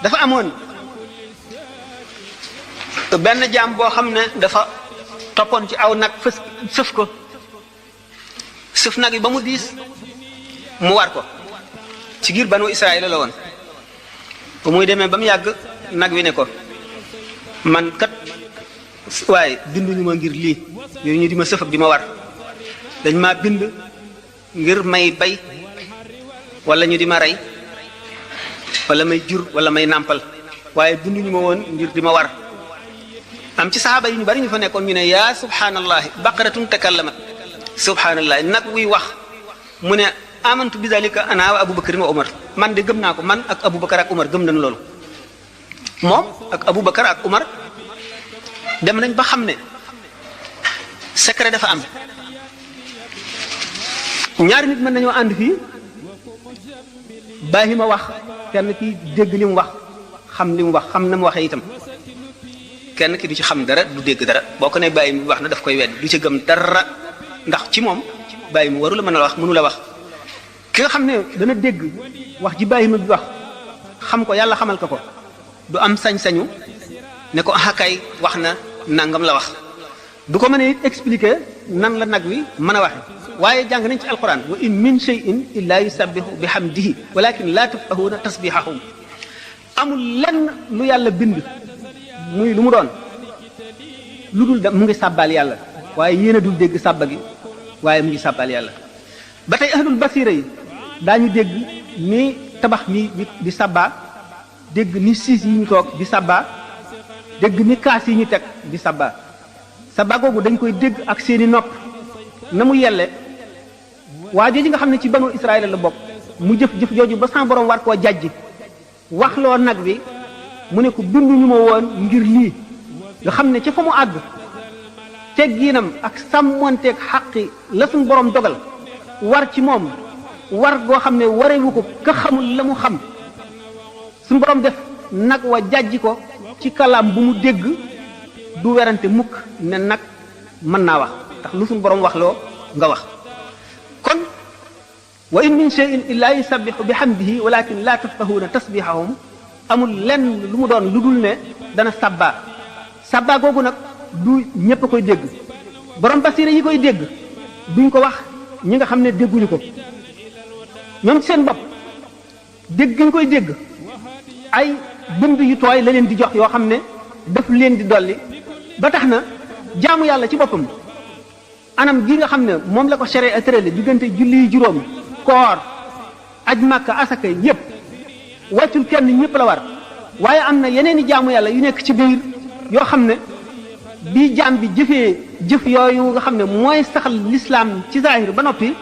dafa amoon benn jaam boo xam ne dafa toppoon ci aw nag fës sëf ko sëf nag yi ba mu diis mu war ko ci giir banu Israël la woon ba muy demee ba mu yàgg nag wi ne ko man kat waaye binduñu ma ngir lii yooyu ñu di ma sëf ak di ma war dañ maa bind ngir may bay wala ñu di ma rey wala may jur wala may nàmpal waaye binduñu ma woon ngir di ma war am ci saxaaba yi ñu bari ñu fa nekkoon ñu ne yaa subhaanallahi baqaratun takallamat subhaanallahi nag wuy wax mu ne amantu bi dalika ana wa abubakar wa umar man de gëm naa ko man ak abubakar ak umar gëm nañ loolu moom ak abubakar ak umar dem nañ ba xam ne secret dafa am ñaari nit mën nañoo ànd fii bàyyi ma wax kenn ki dégg li mu wax xam li mu wax xam na mu waxee itam kenn ki du ci xam dara du dégg dara boo ko ne bàyyi mi wax na daf koy wedd du ci gëm dara ndax ci moom bàyyi mu waru la mën a wax mënu la wax ki nga xam ne dana dégg wax ji bàyyi ma bi wax xam ko yàlla xamal ko du am sañ-sañu ne ko axakay wax na nangam la wax du ko mën a expliquer nan la nag wi mën a waxe waaye jàng nañ ci alquran wa in min shay'in illa yusabbihu bihamdihi walakin la tafqahuna tasbihahum amul lenn lu yàlla bind muy lu mu doon lu dul mu ngi sàbbaal yàlla waaye yéen a dul dégg sàbba gi waaye mu ngi sàbbaal yàlla ba tey ahlul basira yi daañu dégg ni tabax mi di sàbbaa dégg ni siis yi ñu toog di sàbbaa dégg ni kaas yi ñu teg di sàbbaa sàbbaa googu dañ koy dégg ak seeni nopp na mu yelle waa jooju nga xam ne ci banu Israël la bokk mu jëf jooju ba sa borom war koo jàjji waxloo nag bi mu ne ko binduñu ma woon ngir lii nga xam ne ca fa mu àgg tegginam ak sàmmonteeg xaqi la suñ borom dogal war ci moom war goo xam ne warewu ko ka xamul la mu xam suñ borom def nag wa jàjji ko ci kalaam bu mu dégg du werante mukk ne nag mën naa wax ndax lu suñ borom wax loo nga wax kon wa in min shay'in illa yusabbihu bihamdihi walakin la tafqahuna tasbihahum amul lenn lu mu doon lu dul ne dana sabba googu nag du ñépp a koy dégg borom basira yi koy dégg duñ ko wax ñi nga xam ne dégguñu ko ñoom ci seen bopp dégg ñu koy dégg ay bind yu tooy la leen di jox yoo xam ne daf leen di dolli ba tax na jaamu yàlla ci boppam anam gi nga xam ne moom la ko sharia tërale diggante julli yu juróom koor aj màkka asaka yépp wàccul kenn ñëpp la war waaye am na yeneen i jaamu yàlla yu nekk ci biir yoo xam ne bi jaam bi jëfee jëf yooyu nga xam ne mooy saxal lislaam ci zahir ba noppi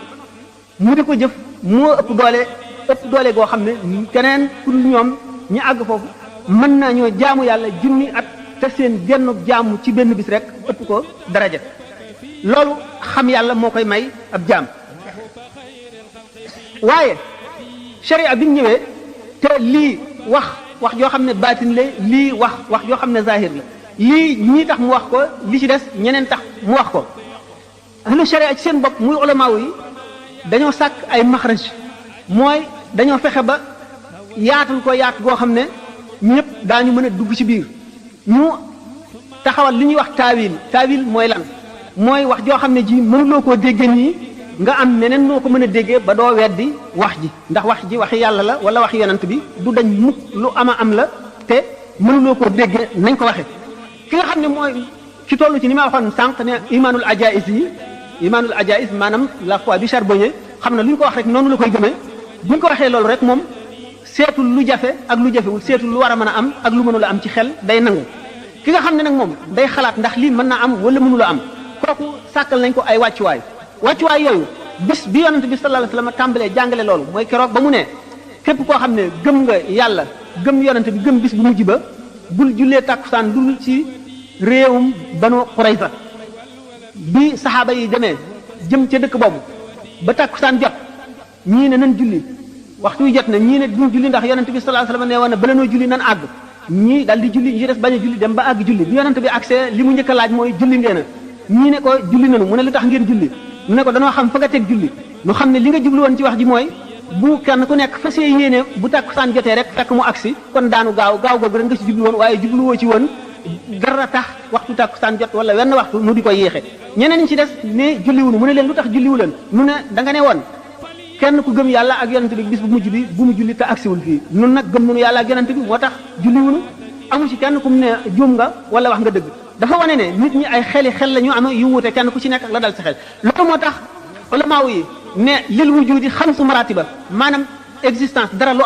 mu di ko jëf moo ëpp doole goo xam ne keneen ku ñoom ñi àgg foofu mën nañoo jaamu yàlla junni at te seen genn jaamu ci benn bis rek ëpp ko daraja loolu xam yàlla moo koy may ab jaam waaye sharia bi ñëwee te lii wax joo xam ne baatin la lii wax joo xam ne zahir la lii ñii tax mu wax ko li ci des ñeneen tax mu wax ko ahlu sharia ci seen bopp muy ulamaaw yi dañoo sàkk ay maxraj mooy dañoo fexe ba yaatul ko yaat goo xam ne ñëpp daañu mën a dugg ci biir ñu taxawal li ñuy wax taawil mooy lan mooy wax joo xam ne ji mënuloo koo dégge nii nga am neneen noo ko mën a déggee ba doo weddi wax ji ndax wax ji waxi yàlla la wala waxi yonent bi du dañ mukk lu am la te mënuloo koo déggee nañ ko waxe ki nga xam ne mooy ci tollu ci ni ma waxoon sànq ne imaanul ajaiz maanaam la foi du charbonnier xam na lu ñu ko wax rek noonu la koy gëmee bu ñu ko waxee loolu rek moom seetul lu jafe ak lu jafewul seetul lu war a mën a am ak lu mënula am ci xel day nangu ki nga xam ne nag moom day xalaat ndax lii mën naa am wala mënula am kooku sàkkal nañ ko ay wàccuwaay yooyu bis bi yonent bi sallallahu alayhi wasallam tàmbalee jàngale loolu mooy keroog ba mu ne képp koo xam ne gëm nga yàlla gëm yonent bi gëm bis bu mujj ba bul jullee tàkkusaan dul ci réewum Banu Qurayza bi saxaaba yi demee jëm ca dëkk boobu ba tàkkusaan jot ñii ne nan julli waxtu wi jot na ñii ne duñ julli ndax yonent bi sallallahu alayhi wasallam nee woon na bala noo julli nan àgg ñii daal di julli ñi des bañ a julli dem ba àgg julli bi yonent bi accès li mu njëkk a laaj mooy julli ngeen ñii ne ko julli nanu mu ne lu tax ngeen julli mu ne ko danoo xam fa nga teg julli nu xam ne li nga jublu woon ci wax ji mooy bu kenn ku nekk fas yéene bu tàkkusaan jotee rek fekk mu agsi kon daanu gaaw googu rek nga ci jublu woon waaye jubluwoo ci woon dara tax waxtu tàkkusaan jot wala wenn waxtu nu di ko yéexe ñeneen ñi ci des ne julliwunu mu ne leen lu tax julliwu leen nu ne da nga ne woon kenn ku gëm yàlla ak yonent bi bis bu mujj bi bu mu julli te agsiwul fii nun nag gëm nunu yàlla ak yonent bi moo tax julliwunu amu ci kenn ku mu ne juum nga wala wax nga dëgg dafa wane ne nit ñi ay xel la ñu am yu wuute kenn ku ci nekk ak la dal sa xel loolu moo tax ulamaaw yi ne lil wujudi xamsu maratiba maanaam existence dara lu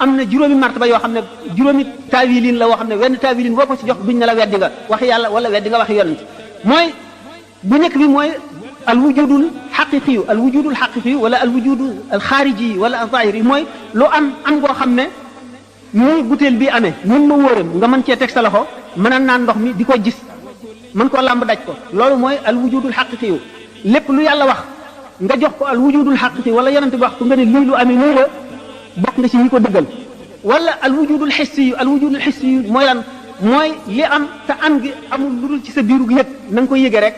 am na juróomi martaba yoo xam ne juróomi taawilin la woo xam ne wenn taawilin boo ko ci jox duñ ne la weddi nga waxi yàlla wala weddi nga waxi yonent mooy bu nekk bi mooy al wujudul xaqiqiyu al wujudul xaqiqiyu wala al wujudu al xaariji wala al zahiri mooy lu am goo xam ne muy butéel bi amee mun ma wóoram nga mën cee teg sa loxo mën a naan ndox mi di ko gis mën koo làmb daj ko loolu mooy al wujudul xaqiqiyu lépp lu yàlla wax nga jox ko al wujudul xaqiqi wala yonent bi wax ko nga ne lii lu amee nii la bokk nga ci ñi ko dëggal wala al wujudul xissiyu al wujudul xissiyu mooy lan mooy li am te am gi amul lu dul ci sa biiru yëg na nga koy yëgee rek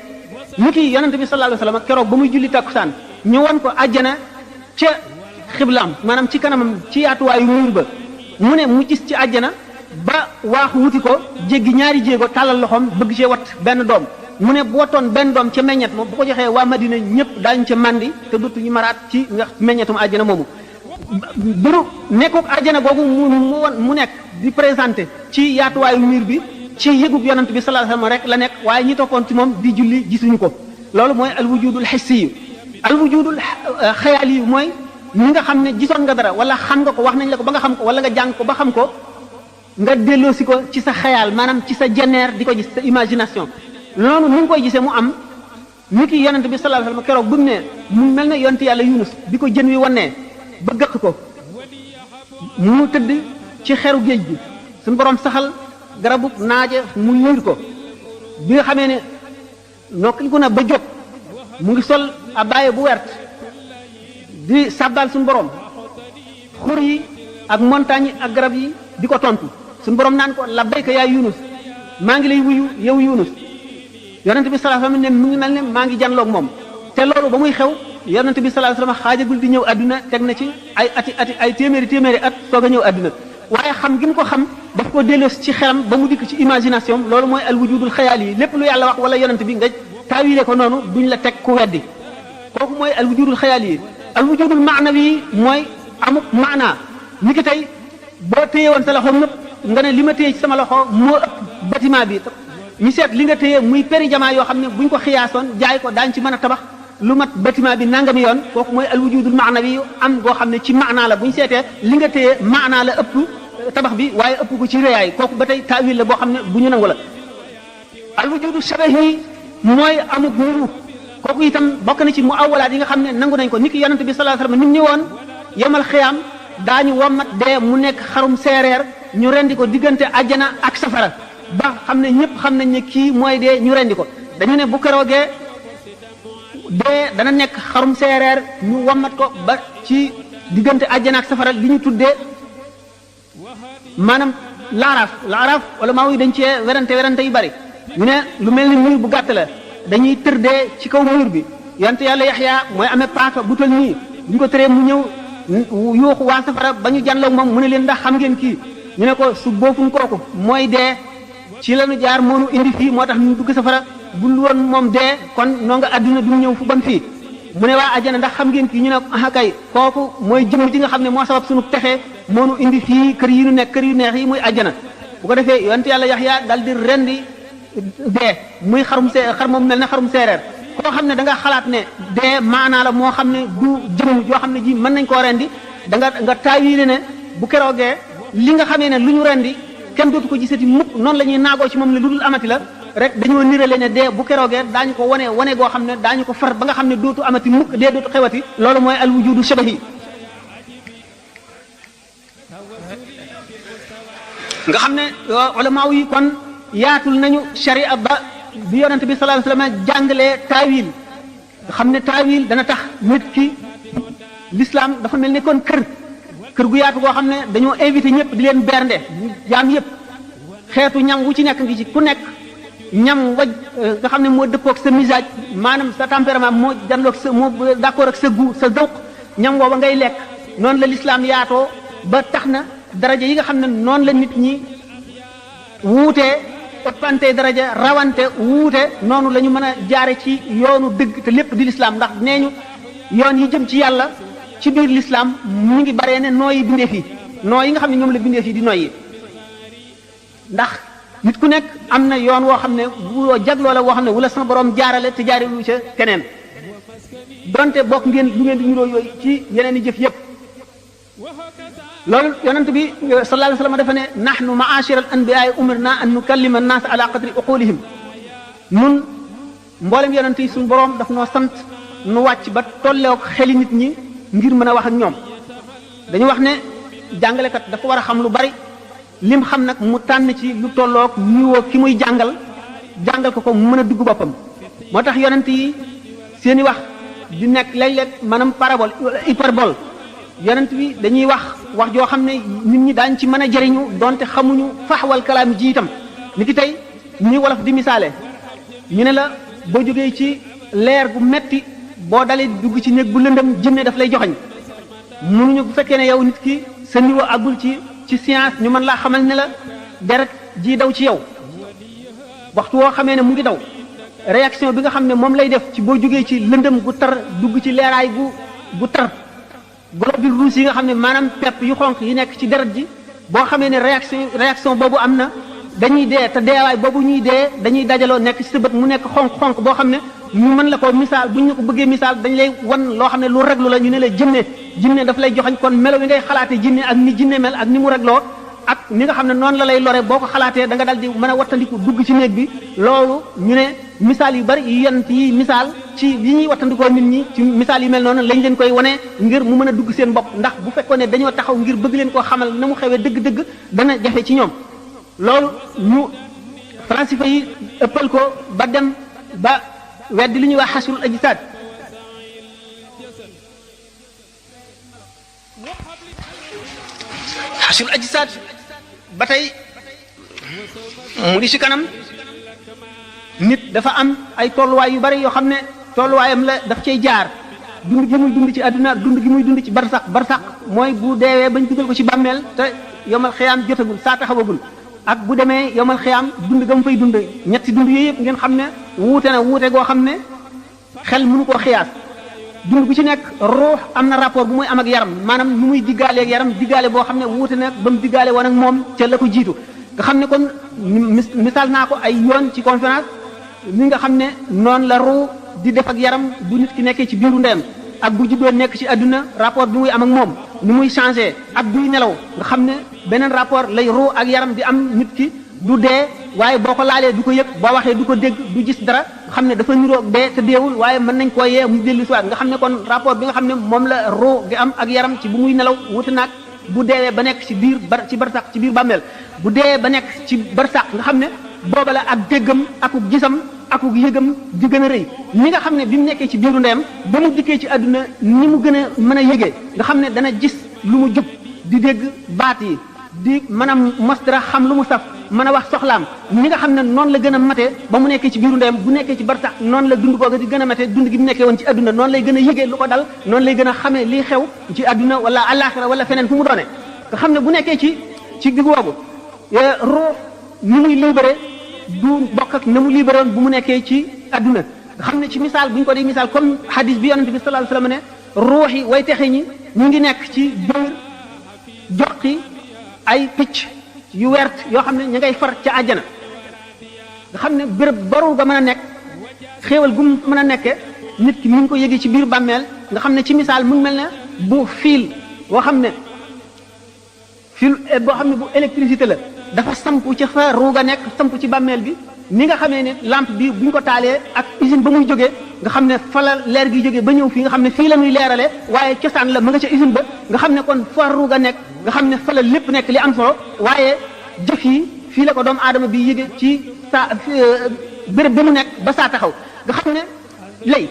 ni ki yonent bi sallallahu alayhi wasallam keroog ba muy julli takkusaan ñu wan ko àjjana ca xiblaam maanaam ci kanamam ci yaatuwaayu muur ba mu ne mu gis ci àjjana ba waaxu wuti ko jéggi ñaari jéego tàllal loxoom bëgg cee wat benn doom mu ne bu watoon benn doom ca meññet moom bu ko joxee waa Madina ñëpp daañu ca mandi te dootuñu maraat ci nga meññetum àjjana moomu biru nekkook àjjana googu mu nekk di présenté ci yaatuwaayu mur bi ci yëgub yonent bi sallallahu alayhi wasallam rek la nekk waaye ñi toppoon ci moom di julli gisuñu ko loolu mooy al wujudul hissiyu al wujudul xayaali yu mooy ñi nga xam ne gisoon nga dara wala xam nga ko wax nañ la ko ba nga xam ko wala nga jàng ko ba xam ko nga delloosi ko ci sa xayaal maanaam ci sa jeneer di ko gis sa imagination loolu ni nga koy gisee mu am ni ki yonent bi sallallahu alayhi wasallam keroog bu mu ne mu mel ne yonent yàlla Yunus bi ko jën wi wannee ba gëq ko mu tëdd ci xeru géej gi suñu borom saxal garabu naaje mu yiir ko bi nga xamee ne nokkiliku na ba jóg mu ngi sol abaaye bu wert di sàbbal suñu borom xur yi ak montagne yi ak garab yi di ko tontu suñu borom naan ko labbayka yaa Yunus maa ngi lay wuyu yow Yunus yonent bi sallallahu alayhi wasallam ne mu ngi mel ne maa ngi janloog moom te loolu ba muy xew yonent bi sallallahu alayhi wasallam xaajagul di ñëw àdduna teg na ci ay ati ay téeméeri at soog a ñëw àdduna waaye xam gi mu ko xam daf ko delloos ci xelam ba mu dikk ci imagination loolu mooy al wujudul xayaal yi lépp lu yàlla wax wala yonent bi nga taawile ko noonu duñ la teg ku weddi kooku mooy al wujudul xayaal yi al wujudul maanawi mooy amuk maanaa ni ki tey boo téye woon sa loxo nëpp nga ne li ma téye ci sama loxo moo ëpp bâtiment bi ñu seet li nga téye muy péri jamaa yoo xam ne buñ ko xiyaasoon jaay ko daañ ci mën a tabax lu mat bâtiment bi nangami yoon kooku mooy al wujudul maanawi am goo xam ne ci maanaa la bu ñu seetee li nga téye maanaa la ëpp tabax bi waaye ëpp ko ci réyaay kooku ba tey taawil la boo xam ne bu ñu nangu la al wujudu shabahi mooy amuk nuru kooku itam bokk na ci mu awalaat yi nga xam ne nangu nañ ko niki yonent bi sallallahu alayhi wasallam ni mu woon yemal xiyaam daañu wommat dee mu nekk xarum seereer ñu rendi ko diggante àjjana ak safara ba xam ne ñëpp xam nañ ne kii mooy dee ñu rendi ko dañu ne bu keroogee dee dana nekk xarum seereer ñu wommat ko ba ci diggante àjjana ak safara li ñu tuddee maanaam laaraaf wala maa wuy dañ cee werante yu bari ñu ne lu mel ni mur bu gàtt la dañuy tërdee ci kaw mur bi yonte yàlla Yaxya mooy amee paaka bu tol nii bu ñu ko tëree mu ñëw yuuxu waa safara ba ñu janloog moom mu ne leen ndax xam ngeen kii ñu ne ko su boofuñ kooku mooy dee ci lañu jaar moonu indi fii moo tax ñu dugg safara bu lu woon moom dee kon noo nga àdduna du ñëw fu ban fii mu ne waa àjjana ndax xam ngeen kii ñu ne ah kay kooku mooy jëm ji nga xam ne moo sabab suñu texe moonu indi fii kër yi ñu nekk kër yu neex yi muy àjjana bu ko defee yonte yàlla Yaxya dal di rendi dee muy xar moom mel ne xarum seereer koo xam ne da nga xalaat ne dee maanaa la moo xam ne du jëm joo xam ne ji mën nañ koo rendi da nga taawile ne bu keroogee li nga xamee ne lu ñu rendi kenn dootu ko gisati mukk noonu la ñuy naagoo ci moom ne lu dul amati la rek dañoo nirale ne dee bu keroogee daañu ko wane goo xam ne daañu ko far ba nga xam ne dootu amati mukk dee dootu xewati loolu mooy al wujudu shabahi nga xam ne ulama yi kon yaatul nañu sharia ba bi yonent bi sallallahu alayhi wasallam jàngalee taawil nga xam ne taawil dana tax nit ki l'islam dafa mel ni kon kër gu yaatu goo xam ne dañoo invité ñëpp di leen bernde jaam yëpp xeetu ñam wu ci nekk ngi ci ku nekk ñam waj nga xam ne moo dëppoog sa misage maanaam sa tempérament moo janloog sa moo d'accord ak sa goût sa zawq ñam wooba ngay lekk noonu la lislaam yaatoo ba tax na daraja yi nga xam ne noonu la nit ñi wuutee ëppante daraja rawante wuute noonu la ñu mën a jaare ci yoonu dëgg te lépp di lislaam ndax nee ñu yoon yi jëm ci yàlla ci biir lislaam mu ngi baree ne nooyi bindeef yi noo yi nga xam ne ñoom la bindeef yi di noyyi ndax nit ku nekk am na yoon woo xam ne woo jagloo la woo xam ne wala sama borom jaarale te jaare lu ca keneen donte bokk ngeen lu ngeen di niroo yooyu ci yeneen i jëf yépp loolu yonent bi sallallahu alayhi wa sallam dafa ne nahnu ma'ashir al anbiya umirna an nukallima an-nas ala qadri uqulihim nun mboolem yonent yi suñu borom daf noo sant nu wàcc ba tolleek xeli nit ñi ngir mën a wax ak ñoom dañu wax ne jàngalekat dafa war a xam lu bari lim xam nag mu tànn ci lu tollook niwoo ki muy jàngal ko mu mën a dugg boppam moo tax yonent yi seeni wax di nekk léeg-léeg maanaam parabole hyperbole yonent bi dañuy wax joo xam ne nit ñi daañ ci mën a jëriñu donte xamuñu faxwal kalaam ji itam ni ki tey ni wolof di misaale ñu ne la boo jógee ci leer gu metti boo dalee dugg ci néeg bu lëndëm jinne daf lay joxañ mënuñu bu fekkee ne yow nit ki sa niveau àggul ci science ñu mën laa xamal ne la deret ji daw ci yow waxtu woo xamee ne mu ngi daw réaction bi nga xam ne moom lay def ci boo jógee ci lëndëm gu tar dugg ci leeraay gu tar globules rouges yi nga xam ne maanaam pepp yu xonq yi nekk ci deret ji boo xamee ne réaction boobu am na dañuy dee te deewaay boobu ñuy dee dañuy dajaloo nekk ci sa bët mu nekk xonq boo xam ne ñu mën la ko misaal bu ñu ko bëggee misaal dañ lay wan loo xam ne lu reglu la ñu ne la jinne daf lay joxañ kon melo wi ngay xalaatee jinne ak ni jinne mel ak ni mu regloo ak ni nga xam ne noonu la lay lore boo ko xalaatee da nga dal di mën a wattandiku dugg ci néeg bi loolu ñu ne misaal yu bari yu yonent yi misaal ci yi ñuy wattandikoo nit ñi ci misaal yu mel noonu lañ leen koy wane ngir mu mën a dugg seen bopp ndax bu fekkoon ne dañoo taxaw ngir bëgg leen koo xamal na mu xewee dëgg-dëgg dana jafe ci ñoom loolu ñu falasifa yi ëppal ko ba dem ba weddi li ñuy wax xasrul ajsaad xasrul ajsaad ba tey mu di ci kanam nit dafa am ay tolluwaay yu bari yoo xam ne tolluwaayam la daf cay jaar dund gi muy dund ci àdduna dund gi muy dund ci barsax mooy bu deewee bañ dugal ko ci bàmmeel te yomal xiyaam jotagul saa taxawagul ak bu demee yomal xiyaam dund ga mu fay dund ñetti dund yooyu yëpp ngeen xam ne wuute goo xam ne xel mënu koo xiyaas dund bu ci nekk ruux am na rapport bu muy am ak yaram maanaam nu muy diggaaleeg yaram diggaale boo xam ne wuute na ba mu diggaale woon ak moom ca la ko jiitu nga xam ne kon misaal naa ko ay yoon ci conférence ni nga xam ne noonu la ruux di def ak yaram bu nit ki nekkee ci biiru ndeyam ak bu juddoo nekk ci àdduna rapport bi muy am ak moom ni muy changé ak buy nelaw nga xam ne beneen rapport lay ruux ak yaram di am nit ki du dee waaye boo ko laalee du ko yëg boo waxee du ko dégg du gis dara nga xam ne dafa niroog dee te deewul waaye mën nañ koo yee mu dellu si waat nga xam ne kon rapport bi nga xam ne moom la ruux di am ak yaram ci bu muy nelaw wuti naag bu deewee ba nekk ci biir barsax ci biir bàmmeel bu deewee ba nekk ci barsax nga xam ne booba la ak déggam akuk gisam akuk yëgam di gën a rëy ni nga xam ne bi mu nekkee ci biiru ndeyam ba mu dikkee ci àdduna ni mu gën a mën a yëgee nga xam ne dana gis lu mu jub di dégg baat yi di mën a mos dara xam lu mu saf mën a wax soxlaam ni nga xam ne noonu la gën a mate ba mu nekkee ci biiru ndeyam bu nekkee ci barsax noonu la dund googa di gën a mate dund gi mu nekkee woon ci àdduna noonu lay gën a yëgee lu ko dal noonu lay gën a xamee lii xew ci àdduna wala àllaaxira wala feneen fu mu doone nga xam ne bu nekkee ci digg boobu ruux ni muy libéré du bokk ak na mu libéré woon bu mu nekkee ci àdduna nga xam ne ci misaal bu ñu ko di misaal comme hadis bi yonente bi sallallahu alayhi wasallam ne ruux yi way texe ñi ñu ngi nekk ci biir joqi ay picc yu wert yoo xam ne ñu ngay far ca àjjana nga xam ne béréb baru ga mën a nekk xéewal gu mu mën a nekke nit ki mu ngi ko yëgee ci biir bàmmeel nga xam ne ci misaal mu ngi mel ne bu fiil boo xam ne fiil boo xam ne bu électricité la dafa samp ci fa ruuga nekk samp ci bàmmeel bi ni nga xamee ne lampe bi bu ñu ko taalee ak usine ba muy jógee nga xam ne fa la leer gi jógee ba ñëw fii nga xam ne fii la ñuy leeralee waaye cosaan la ma nga ca usine ba nga xam ne kon fa ruuga nekk nga xam ne fa la lépp nekk li am solo waaye jëf yi fii la ko doomu aadama bi yëge ci saa béréb bi mu nekk ba saa taxaw nga xam ne lay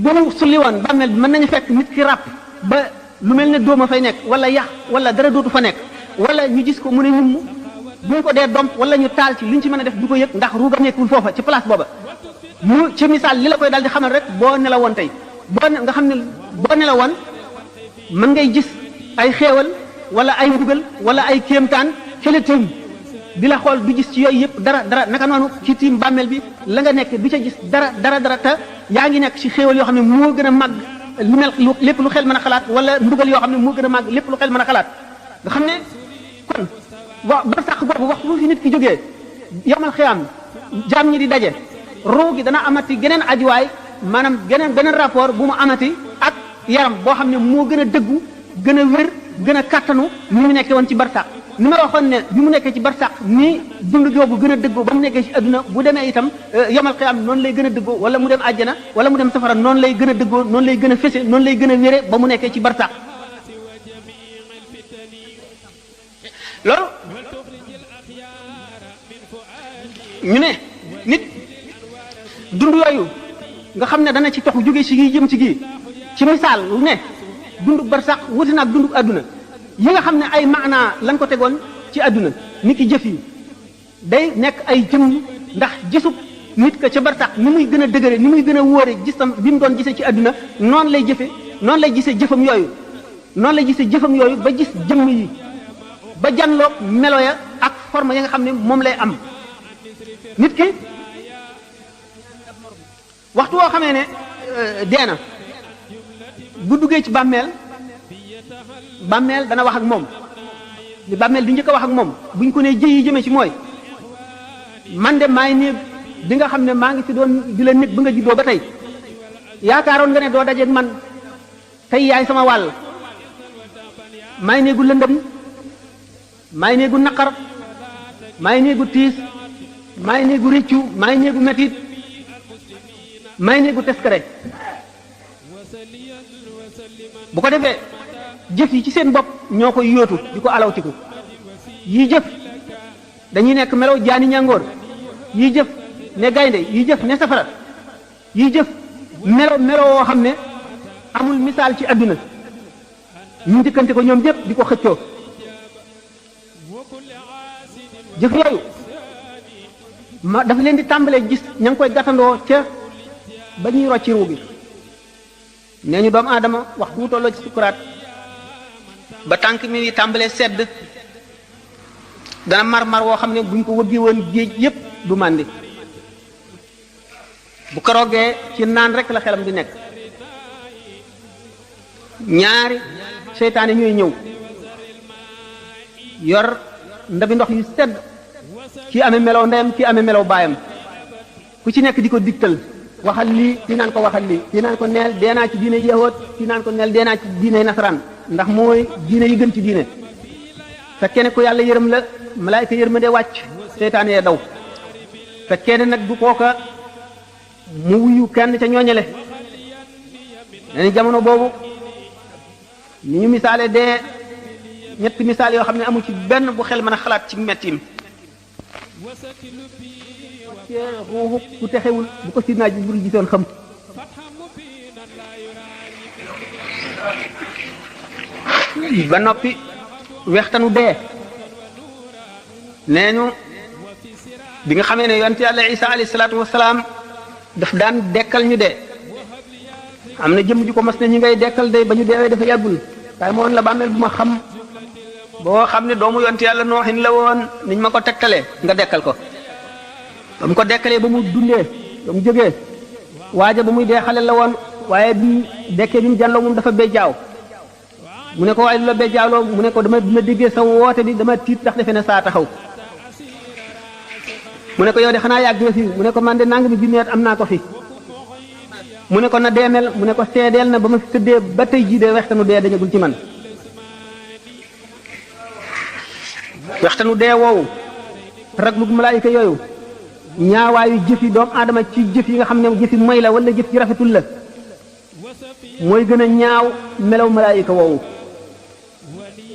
bu mu sulli woon bàmmeel bi mën nañu fekk nit ki ràpp ba lu mel ne dóoma fay nekk wala yax wala dara dootu fa nekk wala ñu gis ko mu ne ñum bu ñu ko dee domp wala ñu taal ci li ñu ci mën a def du ko yëg ndax ruuga nekkul foofa ci place booba mu ci misaal li la koy daal di xamal rek boo nelawoon tey nga xam ne boo nelawoon mën ngay gis ay xéewal wala ay mbugal wala ay kéemtaan fële tiim di la xool du gis ci yooyu yëpp dara naka noonu ci tiim bàmmeel bi la nga nekk du ca gis dara te yaa ngi nekk ci xéewal yoo xam ne moo gën a màgg lu mel lépp lu xel mën a xalaat wala mbugal yoo xam ne moo gën a màgg lépp lu xel mën a xalaat nga xam ne kon ba sax boobu wax lu fi nit ki jógee yamal xiyaam jaam ñi di daje ruu gi dana amati geneen ajuwaay maanaam beneen rapport bu mu amati ak yaram boo xam ne moo gën a dëggu gën a wér gën a kàttanu ni mu nekkee woon ci barsàq ni ma waxoon ne bi mu nekkee ci barsàq ni dund googu gën a dëggoo ba mu nekkee ci adduna bu demee itam yamal xiyaam noonu lay gën a dëggoo wala mu dem àjjana wala mu dem safara noonu lay gën a dëggoo noonu lay gën a fese noonu lay gën a wére ba mu nekkee ci barsàq loolu ñu ne nit dund yooyu nga xam ne dana ci tox jóge ci gi jëm ci gi ci misaal lu ne dundu barsàq wuti naag dundu adduna yi nga xam ne ay maanaa lañ ko tegoon ci adduna nit ki jëf yi day nekk ay jëm ndax gisub nit ka ca barsàq ni muy gën a dëgëre ni muy gën a wóore gisam bi mu doon gisee ci adduna noonu lay jëfe noonu lay gisee jëfam yooyu noonu lay gisee jëfam yooyu ba gis jëmm yi ba janloog melo ya ak forme ya nga xam ne moom lay am nit ki waxtu woo xamee ne dee na bu duggee ci bàmmeel dana wax ak moom li bàmmeel di njëkk a wax ak moom buñ ko nee jëyi jëme ci mooy man de maay néeg bi nga xam ne maa ngi fi doon di la nit ba nga juddoo ba tey yaakaaroon nga ne doo dajeeg man tey yaay sama wàll maay néegu lëndëm maay néegu naqar maay néegu tiis maay néegu réccu maay néegu metit maay néegu teskare bu ko defee jëf yi ci seen bopp ñoo koy yóotu di ko alawtiku yii jëf dañuy nekk melaw jaani ñàngoor yii jëf ne gaynde yii jëf ne safara yii jëf melo woo xam ne amul misaal ci adduna ñu njëkkante ko ñoom ñëpp di ko xëccoo jëf yooyu ma dafa leen di tàmbalee gis ña ngi koy gàttandoo ca ba ñuy rocci ruu gi nee ñu doomu aadama waxtu wu tolloo ci sukuraat ba tànk mi tàmbalee sedd dana mar woo xam ne buñ ko wëggee woon géej yépp du màndi bu karoogee ci naan rek la xelam di nekk ñaari seytaane ñooy ñëw yor ndabi ndox yu sedd kii amee melow ndeyam kii amee melow baayam ku ci nekk di ko digtal waxal lii kii naan ko waxal lii kii naan ko neel dee naa ci diine yahood kii naan ko neel dee naa ci diine nasaraan ndax mooy diine yi gën ci diine fekkee ne ku yàlla yërëm la malaayika yërmande wàcc seytaane yee daw fekkee ne nag du kooka mu wuyu kenn ca ñooñale dañu jamono boobu ni ñu misaale dee ñetti misaal yoo xam ne amu ci benn bu xel mën a xalaat ci mettim ruuxu ku texewul bu ko sidnaa Jibril gisoon xam ba noppi wextanu dee nee ñu bi nga xamee ne yonent yàlla Isa alayhi salaatu wasalaam daf daan dekkal ñu dee am na jëm ju ko mas ne ñi ngay dekkal day ba ñu deewee dafa yàggul waaye moo woon la bàmmeel bu ma xam boo xam ne doomu yonent yàlla nooxin la woon niñ ma ko tegtalee nga dekkal ko ba mu ko dekkalee ba mu dundee ba mu jógee waaja ba muy dee xale la woon waaye bi dekkee bi mu jànloo moom dafa bejjaaw mu ne ko waaye lu la bejjaawloo mu ne ko dama déggee sa woote bi dama tiit ndax defe ne saa taxaw mu ne ko yow de xanaa yàgg nga fi mu ne ko man de nangami junneet am naa ko fi mu ne ko na deemel mu ne ko seedeel na ba ma fi tëddee ba tey jii de wextanu dee dañagul ci man wextanu dee woowu raglug malaayika yooyu ñaawaayu jëfi doomu aadama ci jëf yi nga xam ne jëfi moy la wala jëf ci rafetul la mooy gën a ñaaw melaw malaayika woowu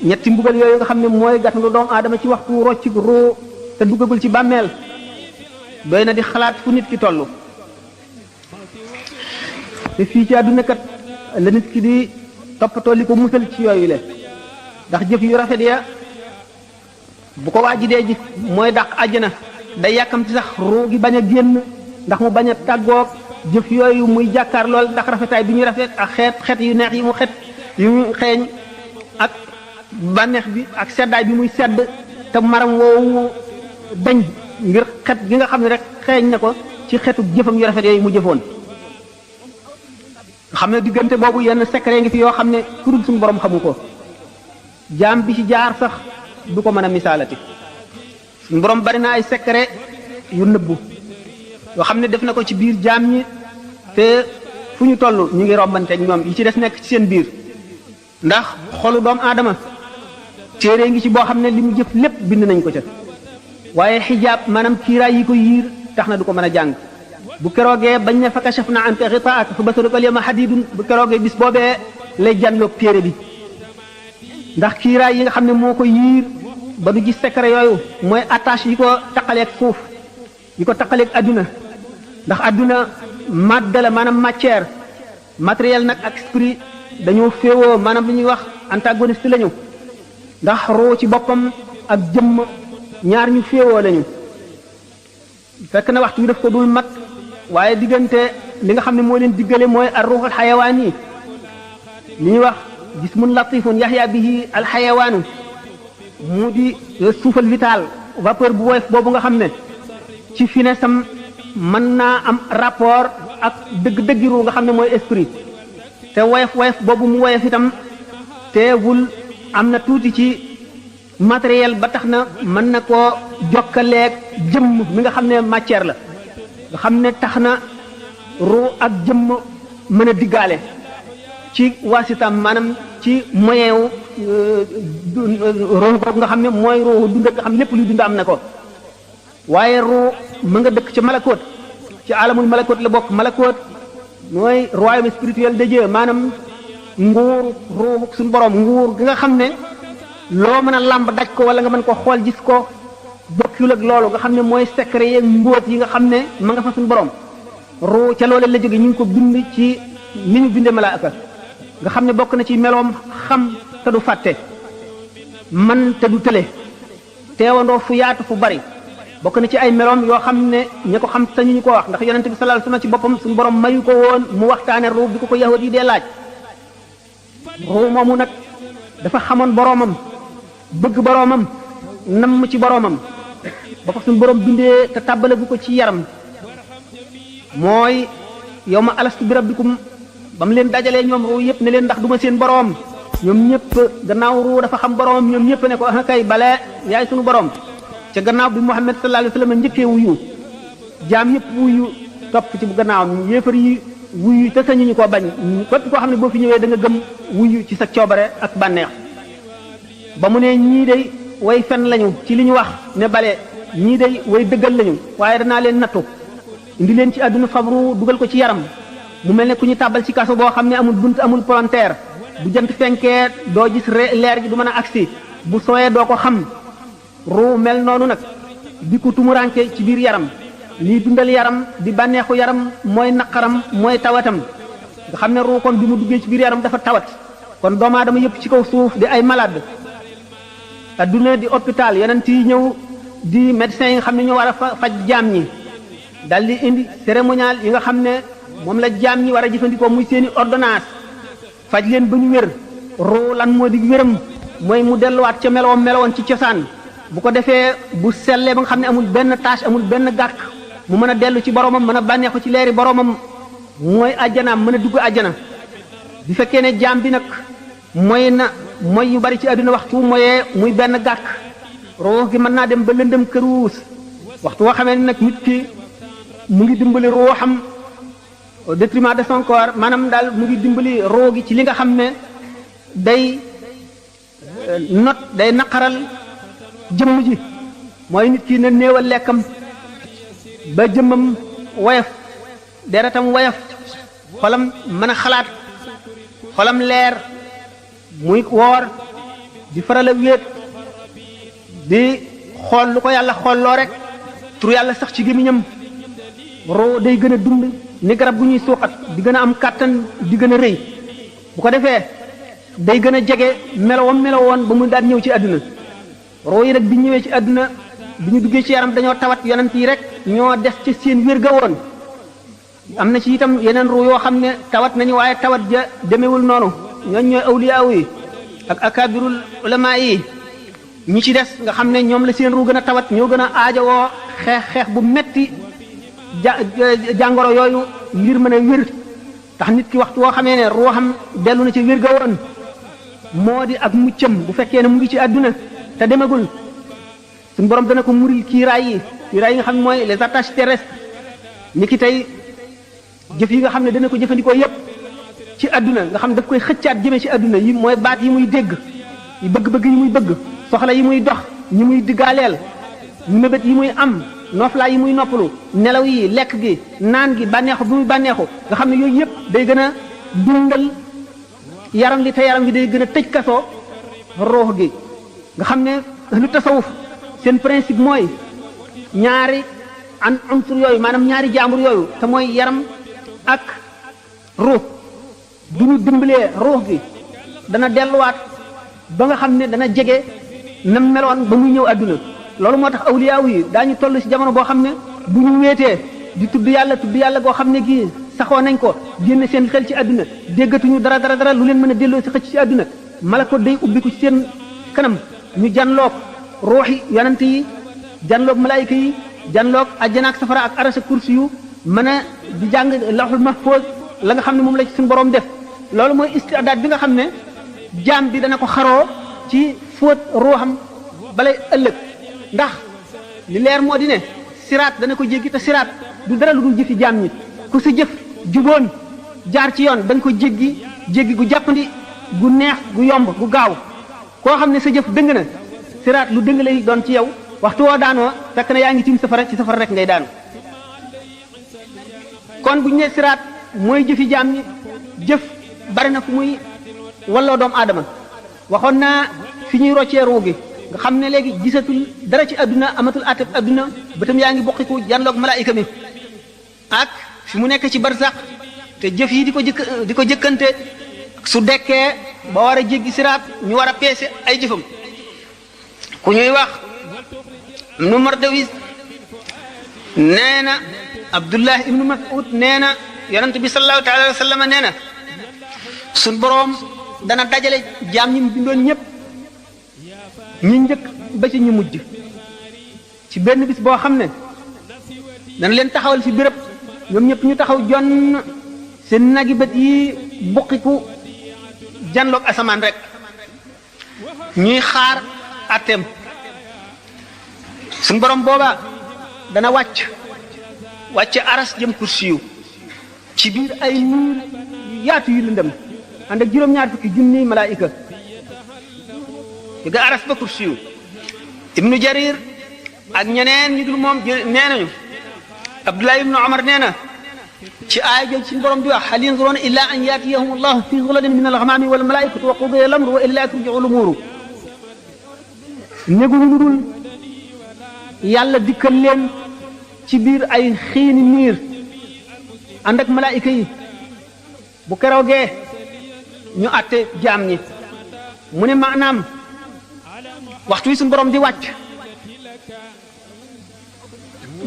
ñetti mbugal yooyu nga xam ne mooy gàttandu doomu aadama ci waxtu rocc roo te duggagul ci bàmmeel doy na di xalaat fu nit ki toll te fii ci àdduna kat la nit ki di toppatoo li ko musal ci yooyu le ndax jëf yu rafet ya bu ko waaji dee ji mooy dàq àjjana day yàkkamti sax ruu gi bañ a génn ndax mu bañ a tàggoog jëf yooyu muy jàkkaar lool ndax rafetaay bi ñuy rafet ak xeet yu neex yi mu xet yi muy xeeñ ak bànneex bi ak seddaay bi muy sedd te maram woowu dañ ngir xet gi nga xam ne rek xeeñ na ko ci xetu jëfam yu rafet yooyu mu jëfoon xam ne diggante boobu yenn secret ngi fi yoo xam ne ku dul suñu borom xamu ko jaam bi ci jaar sax du ko mën a misaalati suñu borom bari na ay secret yu nëbbu yoo xam ne def na ko ci biir jaam ñi te fu ñu toll ñu ngi rombante ak ñoom yi ci des nekk ci seen biir ndax xolu doomu aadama téere ngi ci boo xam ne li mu jëf lépp bind nañ ko ca waaye xijaab maanaam kiiraay yi ko yiir tax na du ko mën a jàng bu keroogee bañ ne fa kashafna anka ghitaa'ak fa basaruka al-yawma hadiidun bu keroogee bis boobee lay jànloog téere bi ndax kiiraay yi nga xam ne moo ko yiir ba du gis secret yooyu mooy attache yi ko taqaleeg suuf yi ko taqaleeg adduna ndax adduna madde la maanaam matière matériel nag ak esprit dañoo féewoo maanaam li ñuy wax antagoniste lañu ndax ruu ci boppam ak jëmm ñaar ñu féewoo lañu fekk na waxtu wi daf ko dul mat waaye diggante li nga xam ne moo leen diggale mooy ar ruuxul xayawaan yi li ñuy wax jismun latifun yaxya bihi al xayawaanu mu di suufal vital vapeur bu woyof boobu nga xam ne ci finesse am mën naa am rapport ak dëgg-dëggi ruu nga xam ne mooy esprit te woyof boobu mu woyof itam teewul am na tuuti ci matériel ba tax na mën na koo jokkaleeg jëmm mi nga xam ne matière la nga xam ne tax na ruu ak jëmm mën a diggaale ci waasitam maanaam ci moyen wu ruu boobu nga xam ne mooy ruu dund nga xam lépp luy dund am na ko waaye ruu mu nga dëkk ci malakoot ci alamul malakoot la bokk malakoot mooy royaume spirituel de Dieu maanaam nguur ruu suñu borom nguur gi nga xam ne loo mën a làmb daj ko wala nga mën ko xool gis ko bokkul ak loolu nga xam ne mooy secret yeeg mbóot yi nga xam ne ma nga fa suñu borom ruu ca loole la jóge ñu ngi ko bind ci ni ñu bindee malaaka nga xam ne bokk na ci meloom xam te du fàtte man te du tële teewandoo fu yaatu fu bari bokk na ci ay meloom yoo xam ne ña ko xam sañu ñu ko wax ndax yonente bi sallallahu alayhi wasallam ci boppam suñu borom mayu ko woon mu waxtaane ruu bi ko yahud yi dee laaj ruu moomu nag dafa xamoon boroomam bëgg boroomam namm ci boroomam ba ko suñu borom bindee te tàbbale bu ko ci yaram mooy yow ma alastu bi rabbikum ba mu leen dajalee ñoom ruu yëpp ne leen ndax duma seen boroom ñoom ñëpp gannaaw ruu dafa xam boroomam ñoom ñëpp ne ko ah kay bale yaay suñu boroom ca gannaaw bi Muhammad sallallahu alayhi wasallam njëkkee wuyu jaam yëpp wuyu topp ci bu gannaawam yéefar yi wuyu te sañu ñu ko bañ képp koo xam ne boo fi ñëwee da nga gëm wuyu ci sa coobare ak bànneex ba mu ne ñii day way fen lañu ci li ñu wax ne bale ñii day way dëggal lañu waaye danaa leen nattu indi leen ci àdduna fabru dugal ko ci yaram mu mel ne ku ñu tàbbal ci kaso boo xam ne amul bunt amul palanteer bu jant fenkee doo gis leer gi du mën a agsi bu sooyee doo ko xam ruu mel noonu nag di ko tumuranke ci biir yaram lii dundal yaram di bànneexu yaram mooy naqaram mooy tawatam nga xam ne ruu kon bi mu duggee ci biir yaram dafa tawat kon doomu aadama yëpp ci kaw suuf di ay malade adduna di hôpital yeneen yi ñëw di médecins yi nga xam ne ñoo war a faj jaam ñi dal di indi cérémonial yi nga xam ne moom la jaam ñi war a jëfandikoo muy seeni ordonnance faj leen ba ñu wér ruu lan moo di wéram mooy mu delluwaat ca melowoon ci cosaan bu ko defee bu sellee ba nga xam ne amul benn tâche amul benn gàkk mu mën a dellu ci boromam mën a bànneexu ci leeri boromam mooy àjjanaam mën a dugg àjjana bi fekkee ne jaam bi nag mooy yu bari ci àdduna waxtu mooyee muy benn gàkk ruux gi mën naa dem ba lëndëm këruus waxtu woo xamee nag nit ki mu ngi dimbali ruuxam au détriment de son corps maanaam daal mu ngi dimbali ruux gi ci li nga xam ne day naqaral jëmm ji mooy nit ki na néewal lekkam ba jëmmam woyof deretam woyof xolam mën a xalaat xolam leer muy woor di faral a wéet di xool lu ko yàlla xoolloo rek tur yàlla sax ci gémmiñam roo day gën a dund ni garab gu ñuy suuxat di gën a am kàttan di gën a rëy bu ko defee day gën a jege melowoon ba mu daan ñëw ci àdduna roo yi nag bi ñëwee ci àdduna bi ñu duggee ci yaram dañoo tawat yonent yi rek ñoo des ci seen wér ga woon am na ci itam yeneen ruu yoo xam ne tawat nañu waaye tawat ja demewul noonu ñooñ ñooy awliyaaw yi ak akabirul ulama yi ñi ci des nga xam ne ñoom la seen ru gën a tawat ñoo gën a aajowoo xeex bu metti jàngoro yooyu ngir mën a wér tax nit ki waxtu woo xamee ne ruuxam dellu na ci wér ga woon moo di ak muccam bu fekkee ne mu ngi ci àdduna te demagul suñu borom dana ko muril kiiraay yi nga xam ne mooy les attaches terrestres ni ki tey jëf yi nga xam ne dana ko jëfandikoo yépp ci àdduna nga xam daf koy xëccaat jëme ci àdduna yi mooy baat yi muy dégg yi bëgg-bëgg yi muy bëgg soxla yi muy dox ñi muy diggaaleel mébét yi muy am nooflaay yi muy noppalu nelaw yi lekk gi naan gi bànneexu bi muy bànneexu nga xam ne yooyu yëpp day gën a dundal yaram li te yaram gi day gën a tëj kasoo ruux gi nga xam ne lu tasawuf seen principe mooy ñaari an unsur yooyu maanaam ñaari jaambur yooyu te mooy yaram ak ruux bu ñu dimbalee ruux gi dana delluwaat ba nga xam ne dana jege nam meloon ba muy ñëw àdduna loolu moo tax awliyaaw yi daañu toll ci jamono boo xam ne bu ñu weetee di tudd yàlla goo xam ne gii saxoo nañ ko génne seen xel ci àdduna déggatuñu dara lu leen mën a delloo ci xëcc ci àdduna malako day ubbiku ci seen kanam ñu janloog ruuxi yonante yi janloog malaayika yi janloog àjjana ak safara ak arasa kursi yu mën a di jàng lawhul mahfuz la nga xam ne moom la ci suñu borom def loolu mooy istidaad bi nga xam ne jaam bi dana ko xaroo ci fóot ruuxam balay ëllëg ndax li leer moo di ne siraat dana ko jéggi te siraat du dara lu dul jëfi jaam ñi ku sa jëf juboon jaar ci yoon da nga ko jéggi gu jàppandi gu neex gu yomb gu gaaw koo xam ne sa jëf dëng na siraat lu dëng lay doon ci yow waxtu woo daanoo fekk na yaa ngi tiim safara ci safara rek ngay daanu kon bu ñu nee siraat mooy jëfi jaam ñi jëf bari na fu muy walloo doomu aadama waxoon naa fi ñuy roccee ruu gi nga xam ne léegi gisatul dara ci adduna amatul àtte adduna bëtam yaa ngi bokkiku janloog malaayika mi ak fi mu nekk ci barsax te jëf yi di ko jëkkante su dekkee ba war a jéggi siraat ñu war a peese ay jëfam ku ñuy wax ibnu Mardawis nee na Abdullah ibnu Mas'ud nee na yonent bi sallallahu taala wa sallam nee na suñ boroom dana dajale jaam ñi mu bindoon ñëpp ñi njëkk ba ci ñu mujj ci benn bis boo xam ne dana leen taxawal fi béréb ñoom ñëpp ñu taxaw jonn seen nagi bët yi buqiku janloog asamaan rek ñuy xaar atteem suñ borom booba dana wàcc aras jëm kursiyu ci biir ay niir yu yaatu yu lëndëm ànd ak juróom-ñaar fukki junniy malaayika jóge aras ba kursiyu ibnu jarir ak ñeneen ñu dul moom nee nañu abdullah ibnu omar nee na ci aaya jooju suñu borom di wax hal yanzuruna illa an yatiyahum allahu fi zulalin min alghamami wal malaikatu wa qudiya al-amru wa illa turji'u al-umuru néguñu lu dul yàlla dikkal leen ci biir ay xiini niir ànd ak malaayika yi bu keroogee ñu àtte jaam ñi mu ne maanaam waxtu wi suñu borom di wàcc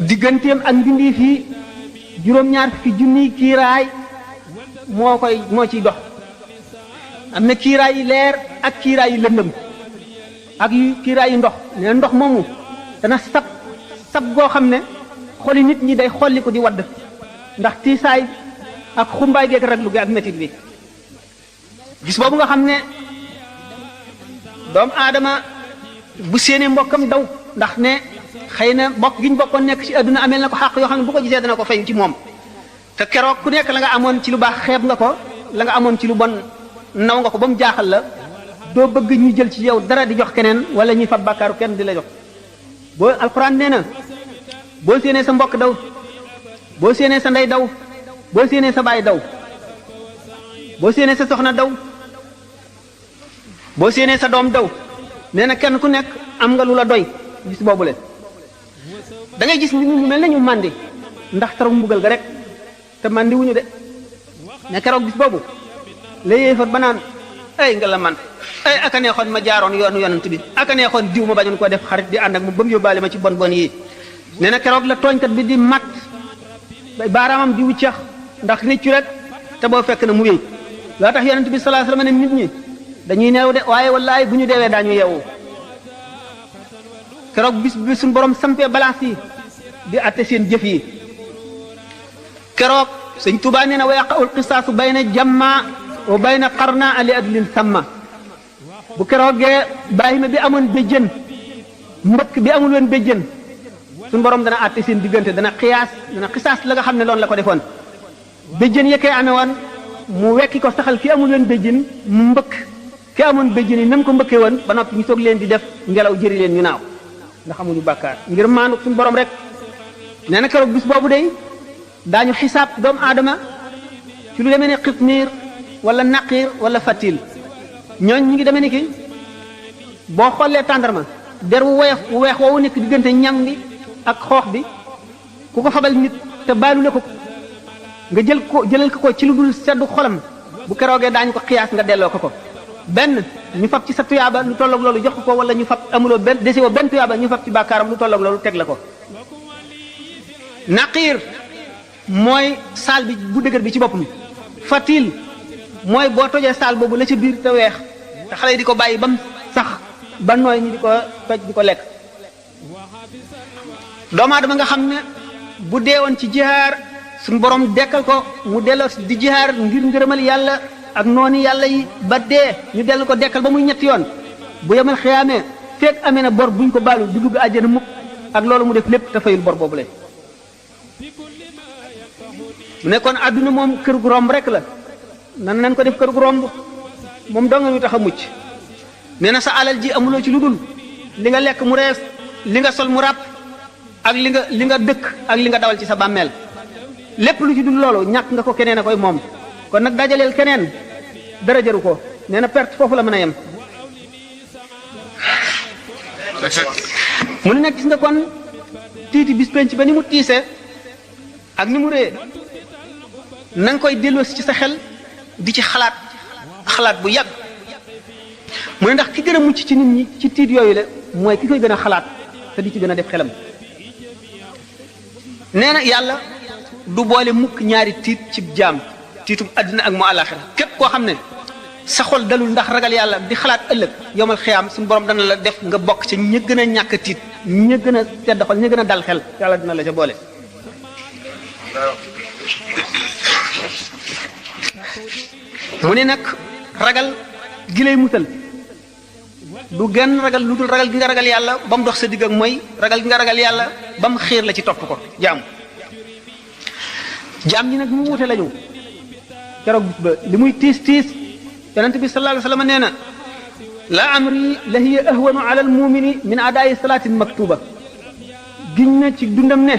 digganteem ak mbindi fii juróom-ñaar fukki junniy kiiraay moo ciy dox am na kiiraay yi leer ak kiiraay yi lëndëm ak yu kiiraay yi ndox ne ndox moomu dana sab goo xam ne xoli nit ñi day xolli ko di wadd ndax tiisaay ak xumbaay geek raglu gi ak métit bi gis boobu nga xam ne doomu aadama bu séenee mbokkam daw ndax ne xëy na mbokk gi ñu bokkoon nekk ci àdduna ameel na ko xàq yoo xam ne bu ko gisee dana ko fayu ci moom te keroog ku nekk la nga amoon ci lu baax xeeb nga ko la nga amoon ci lu bon naw nga ko ba mu jaaxal la doo bëgg ñu jël ci yow dara di jox keneen wala ñuy fab bàkkaaru kenn di la jox boo alxuraan nee na boo séenee sa mbokk daw boo séenee sa ndey daw boo séenee sa baay daw boo séenee sa soxna daw boo séenee sa doom daw nee na kenn ku nekk am nga lu la doy gis boobu le da ngay gis nit ñu mel ne ñu màndi ndax taru mbugal ga rek te màndi wuñu de ne keroog gis boobu la yéefar ba naan ay nga la man ay aka neexoon ma jaaroon yoonu yonent bi aka neexoon diw ma bañoon ko def xarit di ànd ak mu ba mu yóbbaale ma ci bon bon yi nee na keroog la tooñkat bi di mat baaraamam di wuccax ndax réccu rek te boo fekk na mu wéy loo tax yonent bi sallallahu alayhi wasallam ne nit ñi dañuy neew de waaye wallaay bu ñu deewee daañu yeewu keroog bis bi suñu borom sampee balance yi di atte seen jëf yi keroog sëñ Tuubaa nee na wa yaqa'ul qisaasu bayna jamma wa bayna qarna ali adlin samma bu keroogee bàyyima bi amoon béjjën mbëkk bi amul woon béjjën suñu borom dana atte seen diggante dana xisaas la nga xam ne loolu la ko defoon béjjën ya koy amee woon mu wekki ko saxal ki amul woon béjjën mu mbëkk ki amoon béjjën yi nam ko mbëkkee woon ba noppi ñu soog leen di def ngelaw jëri leen ñu naaw ndax amuñu bàkkaar ngir maanu suñu borom rek nee na keroog bis boobu day daañu xisaab doomu aadama ci lu demee ne xitmiir wala naqiir wala fatil ñooñ ñi ngi demee ni ki boo xoolee tàndarma der wu woyof wu weex woowu nekk diggante ñam bi ak xoox bi ku ko fabal nit te baalu la ko nga jëlal ko ci lu dul seddu xolam bu keroogee daañu ko xiyaas nga delloo ko benn ñu fab ci sa tuyaaba lu tolloog loolu jox ko wala ñu fab amuloo benn desewoo benn tuyaaba ñu fab ci bàkkaaram lu tolloog loolu teg la ko naqiir mooy saal bi bu dëgër bi ci boppam fatil mooy boo tojee saal boobu la ca biir te weex te xale yi di ko bàyyi ba mu sax ba nooy ñu di ko toj di ko lekk doomu aadama nga xam ne bu deewoon ci jihaar suñu borom dekkal ko mu delloo di jihaar ngir ngërëmal yàlla ak noonu yàlla yi ba dee ñu dellu ko dekkal ba muy ñetti yoon bu yemal xiyaamee fekk amee na bor buñ ko baalu du dugg àjjana mukk ak loolu mu def lépp te fayul bor boobu le mu nekkoon àdduna moom kër gu romb rek la nan nañ ko def kër gu romb moom dong ñu tax a mucc nee na sa alal ji amuloo ci lu dul li nga lekk mu rees li nga sol mu ràpp ak li nga dëkk ak li nga dawal ci sa bàmmeel lépp lu ci dul loolu ñàkk nga ko keneen a koy moom kon nag dajaleel keneen dara jaru ko nee na perte foofu la mën a yem mu ne nag gis nga kon tiiti bis penc ba ni mu tiise ak ni mu rée na nga koy delloosi ci sa xel di ci xalaat bu yàgg mu ne ndax ki gën a mucc ci nit ñi ci tiit yooyu la mooy ki koy gën a xalaat te di ci gën a def xelam nee na yàlla du boole mukk ñaari tiit ci jaam tiitum àddina ak mu àllaaxira képp koo xam ne sa xol dalul ndax ragal yàlla di xalaat ëllëg yomal xiyaam suñu borom dana la def nga bokk ci ña gën a ñàkk tiit ña gën a tedd xol ña gën a dal xel yàlla dina la ca boole mu ne nag ragal gi lay musal du genn ragal lu dul ragal gi nga ragal yàlla ba mu dox sa digg ak mooy ragal gi nga ragal yàlla ba mu xiir la ci topp ko jaam ñi nag mu wute lañu keroog bis ba li muy tiis yonent bi sallallahu alayhi wa sallam nee na la amri la hiya ahwanu ala al mumini min adaayi salaatin maktuba giñ na ci dundam ne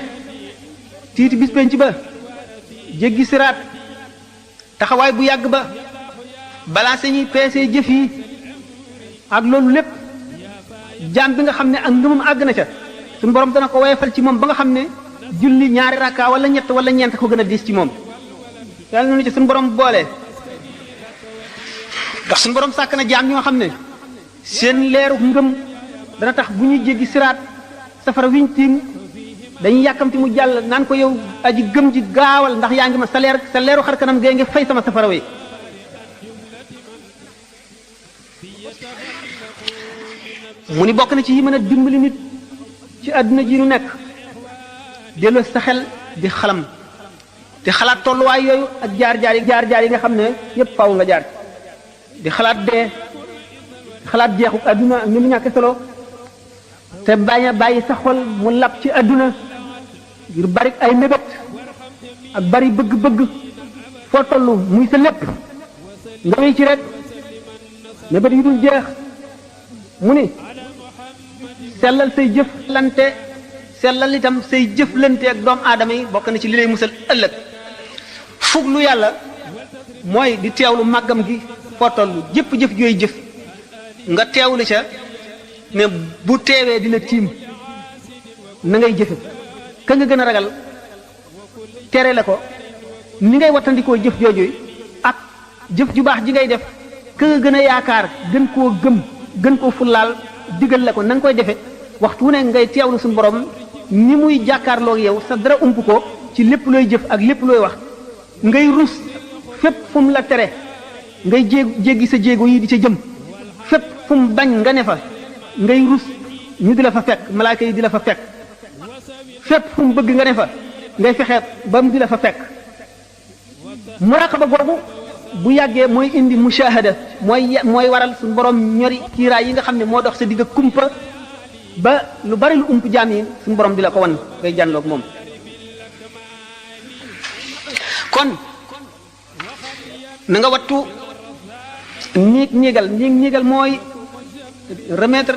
tiiti bis penc ba jéggi siraat taxawaay bu yàgg ba balaa sañuy peesee jëf yi ak loolu lépp jaam bi nga xam ne ak ngëmam àgg na ca suñu borom dana ko woyefal ci moom ba nga xam ne julli ñaari rakka wala ñett wala ñeent ko gën a diis ci moom yàlla na nu ci suñu borom boole ndax suñu borom sàkk na jaam ñoo xam ne seen leeru ngëm dana tax bu ñuy jéggi siraat safara wiñ tiim dañuy yàkkamti mu jàll naan ko yow aji gëm ji gaawal ndax yaa ngi ma sa leeru xar kanam gee nga fay sama safara wi mu ni bokk na ci yi mën a dimbali nit ci àdduna ji nu nekk delloo sa xel di xalam di xalaat tolluwaay yooyu ak jaar-jaar yi nga xam ne yépp faaw nga jaar di xalaat dee xalaat jeexu àdduna ak ni mu ñàkk solo te bañ a bàyyi sa xol mu lab ci àdduna ngir bari ay mébét ak bari bëgg-bëgg foo toll muy sa lépp nga wéy ci rek mébét yu dul jeex mu ni sellal say jëflante sellal itam say jëflante ak doomu aadama yi bokk na ci li lay musal ëllëg fuglu yàlla mooy di teewlu màggam gi foo toll jëf-jëf jooy jëf nga teewlu ca ne bu teewee dina tiim na ngay jëfe ka nga gën a ragal tere la ko ni ngay wattandikoo jëf jooju ak jëf ju baax ji ngay def ka nga gën a yaakaar gën koo gëm gën koo fullaal digal la ko na nga koy defe waxtu wu ne ngay teewlu suñu borom ni muy jàkkaarloog yow sa dara ump ko ci lépp looy jëf ak lépp looy wax ngay rus fépp fu mu la tere ngay jéggi sa jéego yi di ca jëm fépp fu mu bañ nga ne fa ngay rus ñu di la fa fekk malaaka yi di la fa fekk fépp fu mu bëgg nga ne fa ngay fexe ba mu di la fa fekk muraqaba googu bu yàggee mooy indi mushahada mooy waral suñu borom ñori kiiraay yi nga xam ne moo dox sa digg kumpa ba lu bari lu ump jaam yi suñu borom di la ko wan ngay jànloog moom kon na nga wattu niigal mooy remettre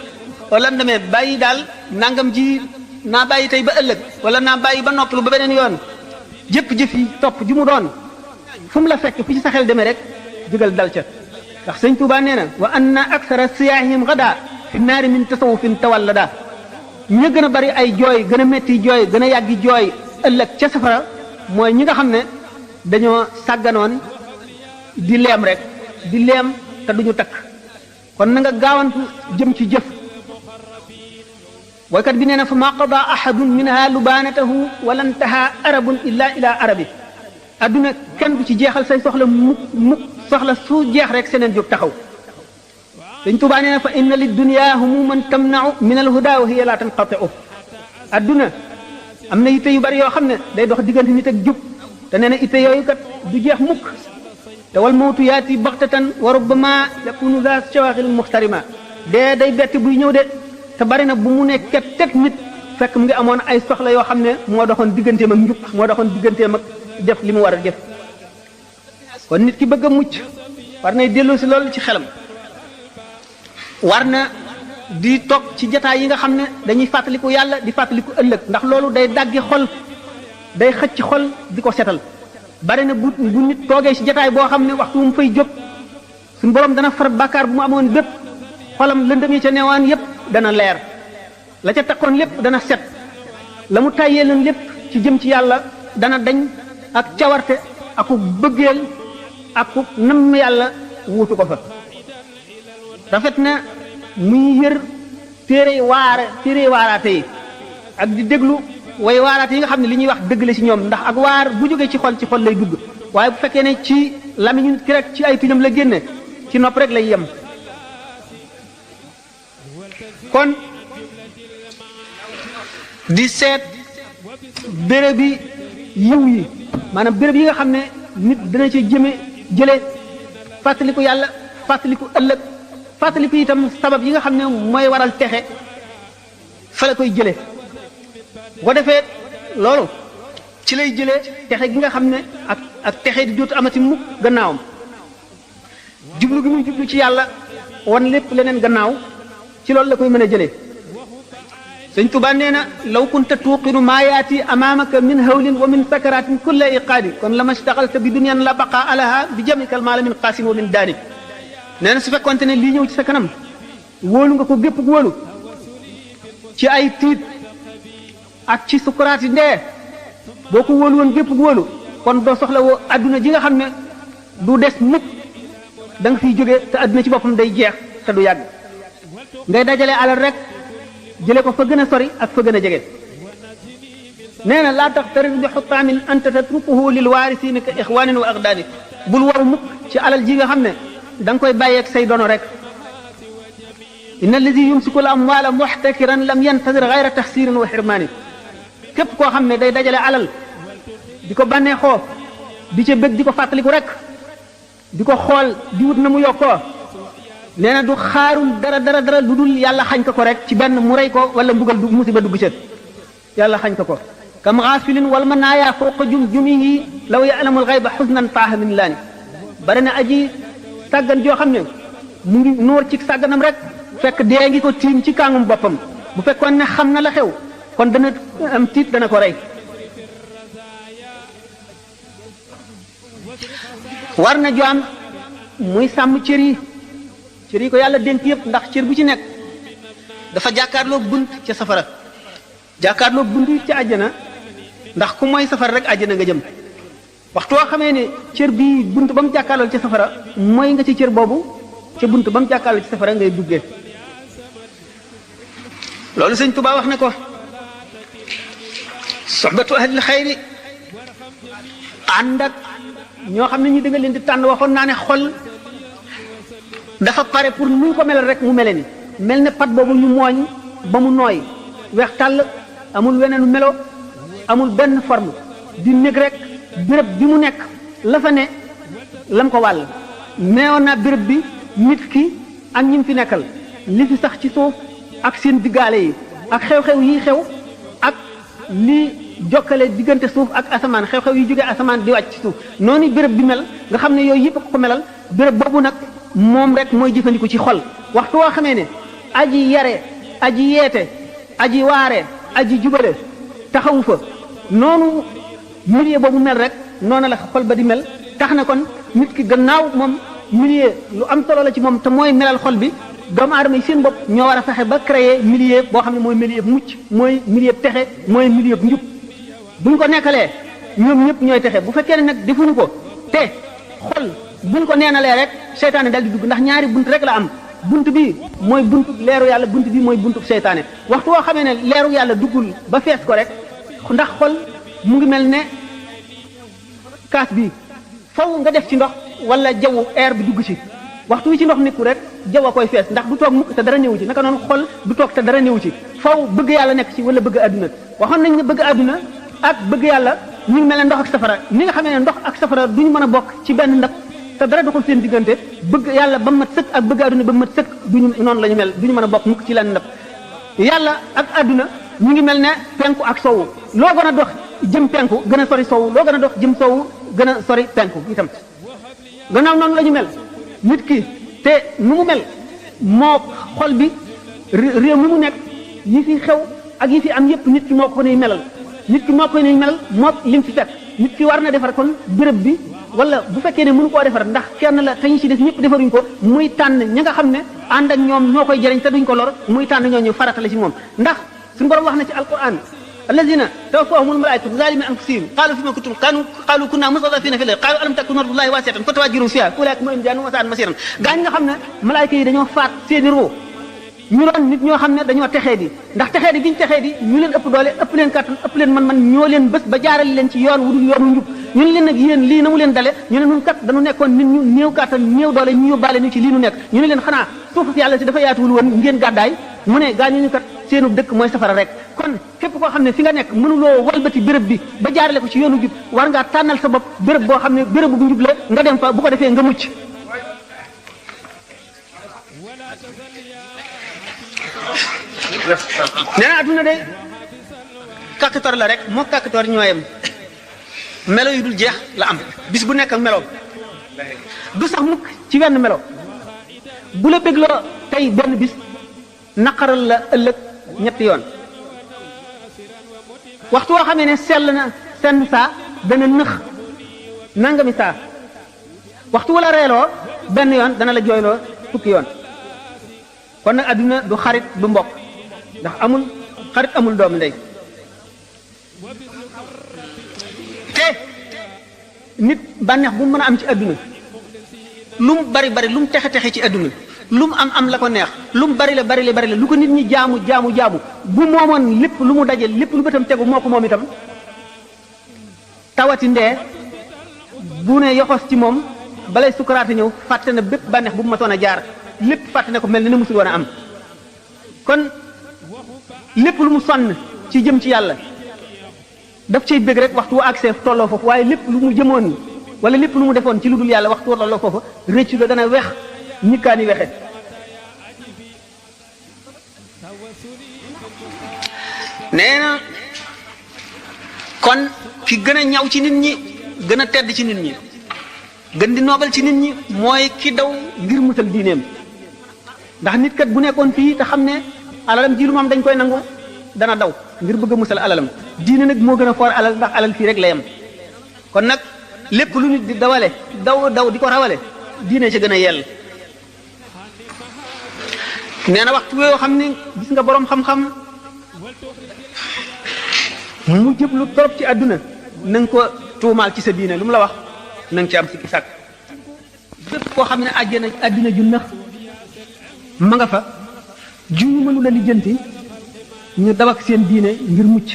au lendemain bàyyi daal nangam ji naa bàyyi tey ba ëllëg wala naa bàyyi ba noppalu ba beneen yoon jëpp jëf yi topp ju mu doon fu mu la fekk fu ci sa xel demee rek jógal dal ca ndax sëñ Tuubaa nee na wa anna aksara siyaahim gada fi naari min tasawufin tawallada ña gën a bari ay jooy gën a metti jooy gën a yàggi jooy ëllëg ca safara mooy ñi nga xam ne dañoo sàgganoon di leem rek di leem te duñu takk kon na nga gaawantu jëm ci jëf waykat bi nee na fa ma qada ahadun minha lubanatahu wala ntaha arabun illa ila arabi adduna kenn du ci jeexal say soxla mukk soxla su jeex rek seneen jóg taxaw Sëñ Tuubaa nee na fa inna lid dunya humuman tamna'u min al huda wa hiya la tanqati'u adduna am na yitte yu bari yoo xam ne day dox diggante nit ak jub te nee na itte yooyu kat du jeex mukk te wal mawtu yaati baxtatan wa rubbama yakunu za shawaghil muxtarima dee day bett buy ñëw de te bari na bu mu nekk teg nit fekk mu ngi amoon ay soxla yoo xam ne moo doxoon digganteem ak njub moo doxoon digganteem ak def li mu war a def kon nit ki bëgg a mucc war nay dellu si loolu ci xelam war na di toog ci jataay yi nga xam ne dañuy fàttaliku yàlla di fàttaliku ëllëg ndax loolu day daggi xol day xëcc xol di ko setal bari na bu nit toogee ci jataay boo xam ne waxtu mu fay jóg suñu borom dana far bàkkaar bu mu amoon bépp xolam lëndëm yi ca neewaan yépp dana leer la ca takkoon lépp dana set la mu tàyyee leen lépp ci jëm ci yàlla dana dañ ak cawarte aku bëggeel aku namm yàlla wuutu ko fa rafet na muy yër téere waaraate yi ak di déglu way waaraate yi nga xam ne li ñuy wax dëgg la ci ñoom ndax ak waar bu jógee ci xol lay dugg waaye bu fekkee ne ci lamiñu nit ki rek ci ay tuñam la génne ci nopp rek lay yem kon di seet béréb bi yiw yi maanaam béréb yi nga xam ne nit dana ci jële fàttaliku yàlla fàttaliku ëllëg fàttaliku itam sabab yi nga xam ne mooy waral texe fa la koy jële bu ko defee loolu ci lay jëlee texe gi nga xam ne ak texe di dootu amati mukk gannaawam jublu gi muy jublu ci yàlla wan lépp leneen gannaaw ci loolu la koy mën a jëlee sëñ Tuubaa nee na law kunta tuuqinu maa yaati amaamaka min hawlin wa min sakaratin kulla iqaadi kon la mastaxalta bi dunyan la baqa alaha bi jamikal maala min qaasin wa min daani nee na su fekkonte ne lii ñëw ci sa kanam wóolu nga ko gépp wóolu ci ay tiit ak ci sukuraat yi ndee boo ko wóolu woon gépp wóolu kon doo soxla woo adduna ji nga xam ne du des mukk da nga fiy jóge te adduna ci boppam day jeex te du yàgg ngay dajale alal rek jële ko fa gën a sori ak fa gën a jege nee na laa tax tarid bi xutaamin anta tatrukuhu lil waarisiina ka ixwaanin wa aqdaani bul waru mukk ci alal ji nga xam ne da nga koy bàyyeeg say dono rek inna alladi yumsiku al amwaala muxtakiran lam yantadir gayra taxsirin wa xirmaani képp koo xam ne day dajale alal di ko bànneexoo di ca bëgg di ko fàttaliku rek di ko xool di wut na mu yokkoo nee na du xaarul dara lu dul yàlla xañ ko rek ci benn mu rey ko wala mbugal du musiba dugg ca yàlla xañ ko kam xaafilin wal manaaya fawqa jumjumihi law ya'lamul xayba xusnan taaha min laani bari na aji sàggan joo xam ne mu ngi noor ci sàgganam rek fekk dee ngi ko tiim ci kàngum boppam bu fekkoon ne xam na la xew kon dana am tiit dana ko rey war na jaam muy sàmm cër yi ko yàlla dénk yëpp ndax cër bu ci nekk dafa jàkkaarloo bunt ca safara jàkkaarloo bunt ca àjjana ndax ku mooy safara rek àjjana nga jëm waxtu woo xamee ne cër bii bunt ba mu jàkkaarloo ca safara mooy nga ci cër boobu ca bunt ba mu jàkkaarloo ci safara ngay duggee loolu sëñ Tuubaa wax ne ko soxbatu ahlil xayri ànd ak ñoo xam ne ñi da nga leen di tànn waxoon naa ne xol dafa pare pour nuñ ko melal rek mu mele ni mel ne pat boobu ñu mooñ ba mu nooy weex tàll amul weneen melo amul benn forme di nekk rek béréb bi mu nekk la fa ne lam ko wàll neewoon naa béréb bi nit ki ak ñim fi nekkal li fi sax ci suuf ak seen diggaale yi ak xew-xew yi xew ak li jokkale diggante suuf ak asamaan xew-xew yi jógee asamaan di wàcc ci suuf noonu béréb bi mel nga xam ne yooyu yëpp ko melal béréb boobu nag moom rek mooy jëfandiku ci xol waxtu woo xamee ne aji yare aji yeete aji waare aji jubale taxawu fa noonu milieu boobu mel rek noonu la xol ba di mel tax na kon nit ki gannaaw moom milieu lu am solo la ci moom te mooy melal xol bi doomu aadama yi seen bopp ñoo war a fexe ba créer milieu boo xam ne mooy milieu mucc mooy milieu texe mooy milieu njub buñ ko nekkalee ñoom ñëpp ñooy texe bu fekkee ne nag defuñu ko te xol buñ ko neenalee rek seytaane dal di dugg ndax ñaari bunt rek la am bunt bi mooy buntu leeru yàlla bunt bi mooy buntu seytaane waxtu woo xamee ne leeru yàlla duggul ba fees ko rek ndax xol mu ngi mel ne kaas bi faw nga def ci ndox wala jaww air bi dugg ci waxtu wi ci ndox nekku rek jaww a koy fees ndax du toog mukk te dara ñëwu ci naka noonu xol du toog te dara ñëwu ci faw bëgg yàlla nekk ci wala bëgg àdduna waxoon nañ ne bëgg àdduna ak bëgg yàlla ñu ngi mel ne ndox ak safara ni nga xamee ne ndox ak safara duñu mën a bokk ci benn ndab te dara doxul seen diggante bëgg yàlla ba mat sëkk ak bëgg àdduna ba mat sëkk duñu noonu la ñu mel duñu mën a bokk mukk ci lenn ndab yàlla ak àdduna ñu ngi mel ne penku ak sowu loo gën a dox jëm penku gën a sori sowu loo gën a dox jëm sowu gën a sori penku itam gannaaw noonu la ñu mel nit ki te nu mu mel moo xol bi réew mi mu nekk yi fi xew ak yi fi am yépp nit ki moo ko nuy melal nit ki moo koy nuy melal moo lim fi fekk nit ki war na defar kon béréb bi wala bu fekkee ne mënu koo defar ndax kenn la te ñu ci des ñëpp defaruñ ko muy tànn ñi nga xam ne ànd ak ñoom ñoo koy jëriñ te duñ ko lor muy tànn ñooñu farata la ci moom ndax suñu borom wax na ci alquran الذين توفاهم الملائكة ظالمي أنفسهم قالوا فيما كنتم قالوا كنا مستضعفين في الأرض قالوا ألم تكن أرض الله واسعة فتهاجروا فيها أولئك هم جاءوا وساءت مصيرا gaañ nga xam ne malaayka yi dañoo faat seeni ruu ñu doon nit ñoo xam ne dañoo texee di ndax texee di biñ texee di ñu leen ëpp doole ëpp leen kàttan ëpp leen man ñoo leen bés ba jaarale leen ci yoon wudul yoonu njub ñu ne leen nag yéen lii na mu leen dale ñu ne nun kat dañu nekkoon nit ñu néew kàttan néew doole ñu yóbbaale ñu ci lii nu nekk ñu ne leen xanaa suuf si yàlla si dafa yaatuwul woon ngeen gàddaay mu ne gaañu ñu kat seenu dëkk mooy safara rek kon képp koo xam ne fi nga nekk mënuloo walbati béréb bi ba jaarale ko ci yoonu jub war ngaa tànnal sa bopp béréb boo xam ne béréb bu njub la nga dem fa bu ko defee nga mucc nee na adduna de kàkkator la rek moo kàkkator ñooyam melo yu dul jeex la am bis bu nekk ak melo du sax mukk ci wenn melo bu la bégloo tey benn bis naqaral la ëllëg ñetti yoon waxtu woo xamee ne sell na senn saa dana nëx nangami saa waxtu wala reeloo benn yoon dana la jooyloo fukki yoon kon nag adduna du xarit du mbokk ndax amul xarit amul doomu ndey te nit bànneex bu mu mën a am ci adduna lu mu bari bari lu mu texe texe ci adduna lu mu am la ko neex lu mu bari la lu ko nit ñi jaamu bu moomoon lépp lu mu daje lépp lu bëtam tegu moo ko moom itam tawati ndee bu ne yoxos ci moom balay sukaraate ñëw fàtte na bépp bànneex bu mu masoon a jaar lépp fàtte na ko mel ne musul woon a am kon lépp lu mu sonn ci jëm ci yàlla daf cay bëgg rek waxtu wu accès tolloo foofu waaye lépp lu mu jëmoon wala lépp lu mu defoon ci lu dul yàlla waxtu tolloo foofu rëccu la dana wex ñikkaani wexe nee na kon ki gën a ñaw ci nit ñi gën a tedd ci nit ñi gën di noobal ci nit ñi mooy ki daw ngir musal diineem ndax nit kat bu nekkoon fii te xam ne alalam ji lu moom dañ koy nangu dana daw ngir bëgg a musal alalam diine nag moo gën a foor alal ndax alal fii rek la yem kon nag lépp lu nit di dawale daw di ko rawale diine ci gën a yell nee na waxtu yoo xam ne gis nga boroom xam-xam mu jëblu torop ci àdduna na nga ko tuumaal ci sa diine lu mu la wax na nga ci am sikki sàkk bépp koo xam ne àddina ju nax ma nga fa juñu mënu la lijjanti ñu daw ak seen diine ngir mucc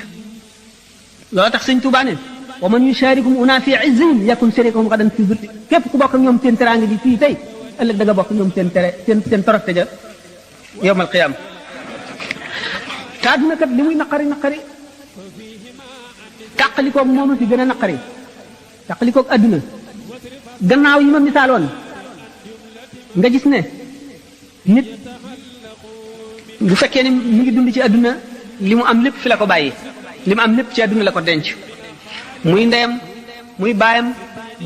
loolu tax sëñ Tuubaa ne wa man yusharikum una fi izzin yakun sharikuhum gadan fi zulli képp ku bokk ak ñoom seen teraanga ji fii tey ëllëg da nga bokk ñoom seen tere seen toroxte ja yowmal qiyaam te àdduna kat li muy naqari naqari tàqalikoog moom a fi gën a naqari tàqalikoog àdduna gannaaw yi ma misaaloon nga gis ne nit bu fekkee ni mu ngi dund ci àdduna li mu am lépp fi la ko bàyyi li mu am lépp ci àdduna la ko denc muy ndeyam muy baayam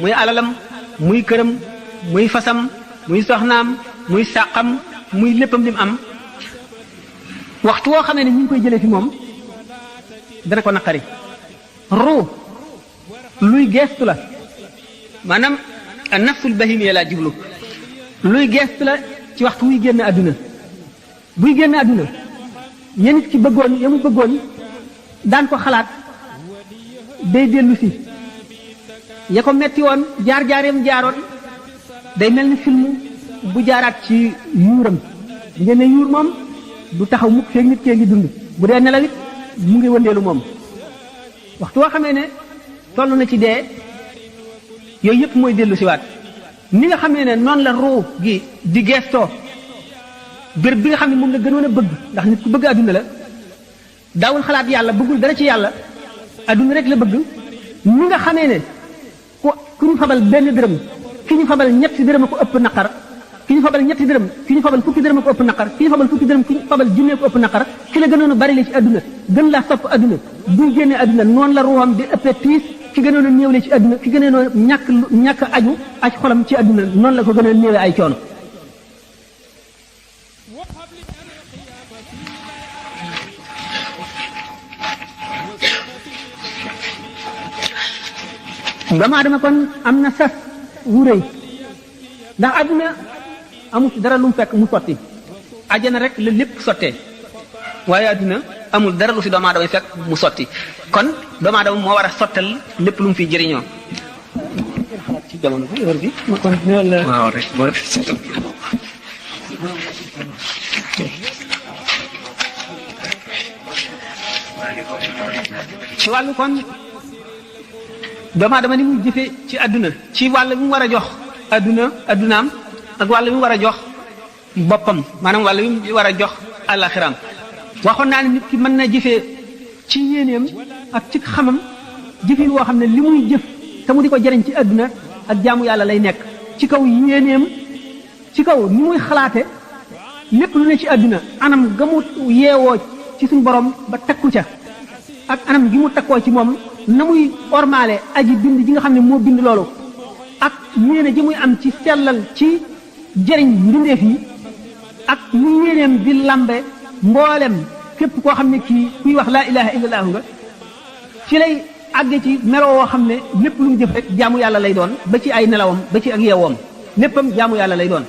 muy alalam muy këram muy fasam muy soxnaam muy sàqam muy léppam li mu am waxtu woo xamee ne ñu ngi koy jëlee fi moom dana ko naqari ruu luy geestu la maanaam nafsul bahimiya laa jublu luy geestu la ci waxtu wuy génn àdduna buy génn àdduna ya nit ki bëggoon ya mu bëggoon daan ko xalaat day dellu si ya ko metti woon jaar-jaareem jaaroon day mel ni film bu jaaraat ci yuuram ngeen ne yuur moom du taxaw mukk feeg nit kee ngi dund bu dee nelaw it mu ngi wëndeelu moom waxtu woo xamee ne toll na ci dee yooyu yëpp mooy dellu siwaat ni nga xamee ne noonu la ruu gi di geestoo béréb bi nga xam ne moom la gënoon a bëgg ndax nit ku bëgg àdduna la daawul xalaat yàlla bëggul dara ci yàlla àdduna rek la bëgg ni nga xamee ne ku ñu fabal benn dërëm ki ñu fabal ñetti dërëm a ko ëpp naqar ki ñu fabal ñetti dërëm ki ñu fabal fukki dërëm a ko ëpp naqar ki ñu fabal fukki dërëm ki ñu fabal junne ko ëpp naqar ki la gënoon a bari le ci àdduna gën laa sopp àdduna buy génnee àdduna noonu la ruuxam di ëppee tiis ki gënoon a néewle ci àdduna ki gënoon a ñàkk aju aj xolam ci àdduna noonu la ko gën a néewee ay coono doomu aadama kon am na sas wu rëy ndax àdduna amul dara lu mu fekk mu sotti àjjana rek la lépp sottee waaye àdduna amul dara lu fi doomu aadama fekk mu sotti kon doomu aadama moo war a sottal lépp lu mu fiy jëriñoo. ci jamono bi heure bi ma continué la waaw rek boo ci wàllu kon doomu aadama ni muy jëfe ci àdduna ci wàll bi mu war a jox àddunaam ak wàll bi mu war a jox boppam maanaam wàll bi mu war a jox àllaxiraam waxoon naa ne nit ki mën na jëfee ci yéeneem ak ci xamam jëfin woo xam ne li muy jëf te mu di ko jëriñ ci àdduna ak jaamu yàlla lay nekk ci kaw yéeneem ci kaw ni muy xalaate lépp lu ne ci àdduna anam ga mu yeewoo ci suñu borom ba takku ca ak anam gi mu takkoo ci moom na muy ormaale aji bind ji nga xam ne moo bind loolu ak yéene ji muy am ci sellal ci jëriñ mbindeef yi ak mu yéeneem di lambe mboolem képp koo xam ne kii kuy wax laa ilaha illallah nga ci lay àgge ci meloo woo xam ne lépp lu mu jëf rek jaamu yàlla lay doon ba ci ay nelawam ba ci ak yeewoom léppam jaamu yàlla lay doon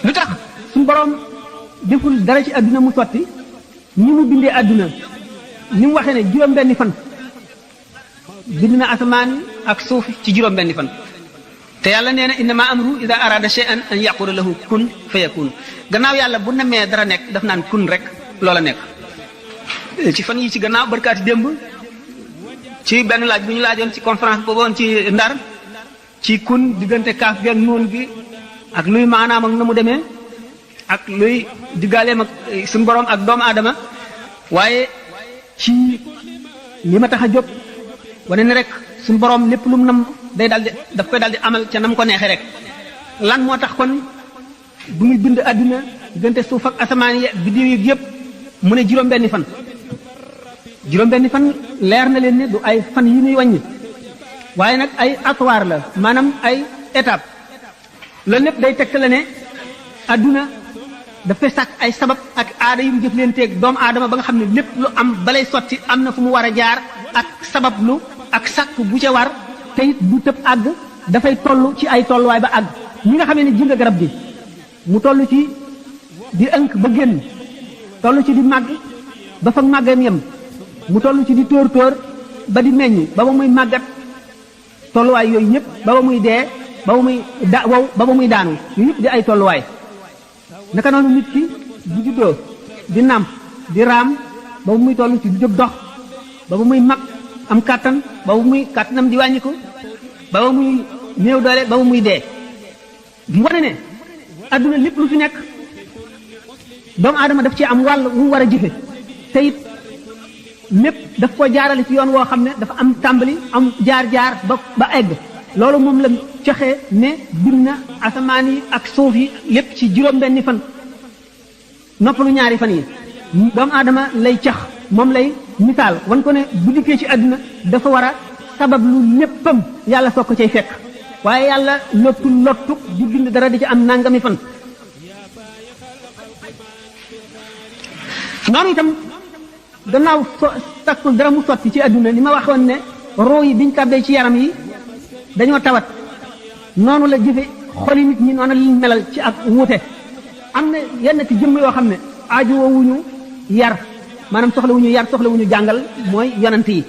lu tax suñu borom deful dara ci àdduna mu sotti ni mu bindee àdduna ni mu waxee ne juróom-benni fan bind na asamaan ak suuf ci juróom-benni fan te yàlla nee na innama amru ida arada shay'an an yaqula lahu kun fayakun gannaaw yàlla bu namee dara nekk daf naan kun rek loola nekk ci fan yi ci gannaaw barkaati démb ci benn laaj bu ñu laajoon ci conférence booboon ci Ndar ci kun diggante kaaf geeg noon gi ak luy maanaam ak na mu demee ak luy diggaaleem ak suñu borom ak doomu aadama waaye ci li ma tax a jóg wane ne rek suñu borom lépp lu mu nam day daldi daf koy daldi amal ca nam ko neexee rek lan moo tax kon bu muy bind àdduna diggante suuf ak asamaan yi biddiw yi yëpp mu ne juróom-benni fan juróom-benni fan leer na leen ne du ay fan yi ñuy wàññi waaye nag ay atwaar la maanaam ay étape loolu lépp day tegtale ne àdduna dafay sàkk ay sabab ak aada yu mu jëflanteeg doomu aadama ba nga xam ne lépp lu am balay sotti am na fu mu war a jaar ak sabab lu ak sàkk bu ca war te it du tëb àgg dafay toll ci ay tolluwaay ba àgg ñi nga xamee ne ji nga garab gi mu toll ci di ënk ba génn toll ci di màgg ba fa màggam yem mu toll ci di tóor ba di meññ ba ba muy màggat tolluwaay yooyu yëpp ba ba muy dee ba ba muy wow ba ba muy daanu yooyu yëpp di ay tolluwaay naka noonu nit ki bu juddoo di nàmp di raam ba ba muy toll ci di jóg dox ba ba muy mag am kàttan ba ba muy kàttanam di wàññiku ba ba muy néew doole ba muy dee mu wane ne adduna lépp lu fi nekk doomu aadama daf ci am wàll wu mu war a jëfe te it lépp daf ko jaarale ci yoon woo xam ne dafa am tàmbali am jaar-jaar ba egg loolu moom la joxe ne bind na asamaan yi ak suuf yi lépp ci juróom-benni fan noppalu ñaari fan yi doomu aadama lay cax moom lay misaal wan ko ne bu dikkee ci àdduna dafa war a sabab lu léppam yàlla soog ko cay fekk waaye yàlla lottu di bind dara di ci am nangami fan noonu itam gannaaw takkul dara mu sotti ci àdduna li ma waxoon ne roo yi biñ tàbbee ci yaram yi dañoo tawat noonu la jëfe xoli nit ñi noonu liñ melal ci ak wuute am na yenn ci jëmm yoo xam ne aajuwoowuñu yar maanaam soxlawuñu yar soxlawuñu jàngal mooy yonant yi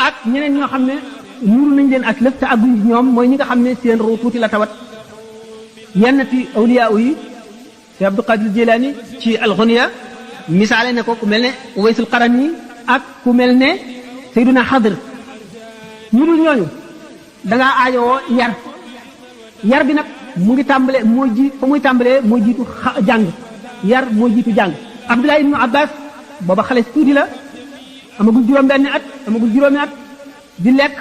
ak ñeneen ñoo xam ne nuru nañ leen ak lëf te agguñ ñoom mooy ñi nga xam ne seen ruu tuuti la tawat yenn ci awliya yi Cheikh Abdul Qadir Jilani ci al-Ghunya misaale ne ko ku mel ne Uwaysul Qarani ak ku mel ne Sayyiduna Xadr ñu dul ñooñu da ngaa aajowoo yar bi nag mu ngi tàmbale fa muy tàmbalee moo jiitu jàng yar moo jiitu jàng Abdullah ibnu Abbas booba xale si tuuti la amagul juróom-benni at amagul juróomi at di lekk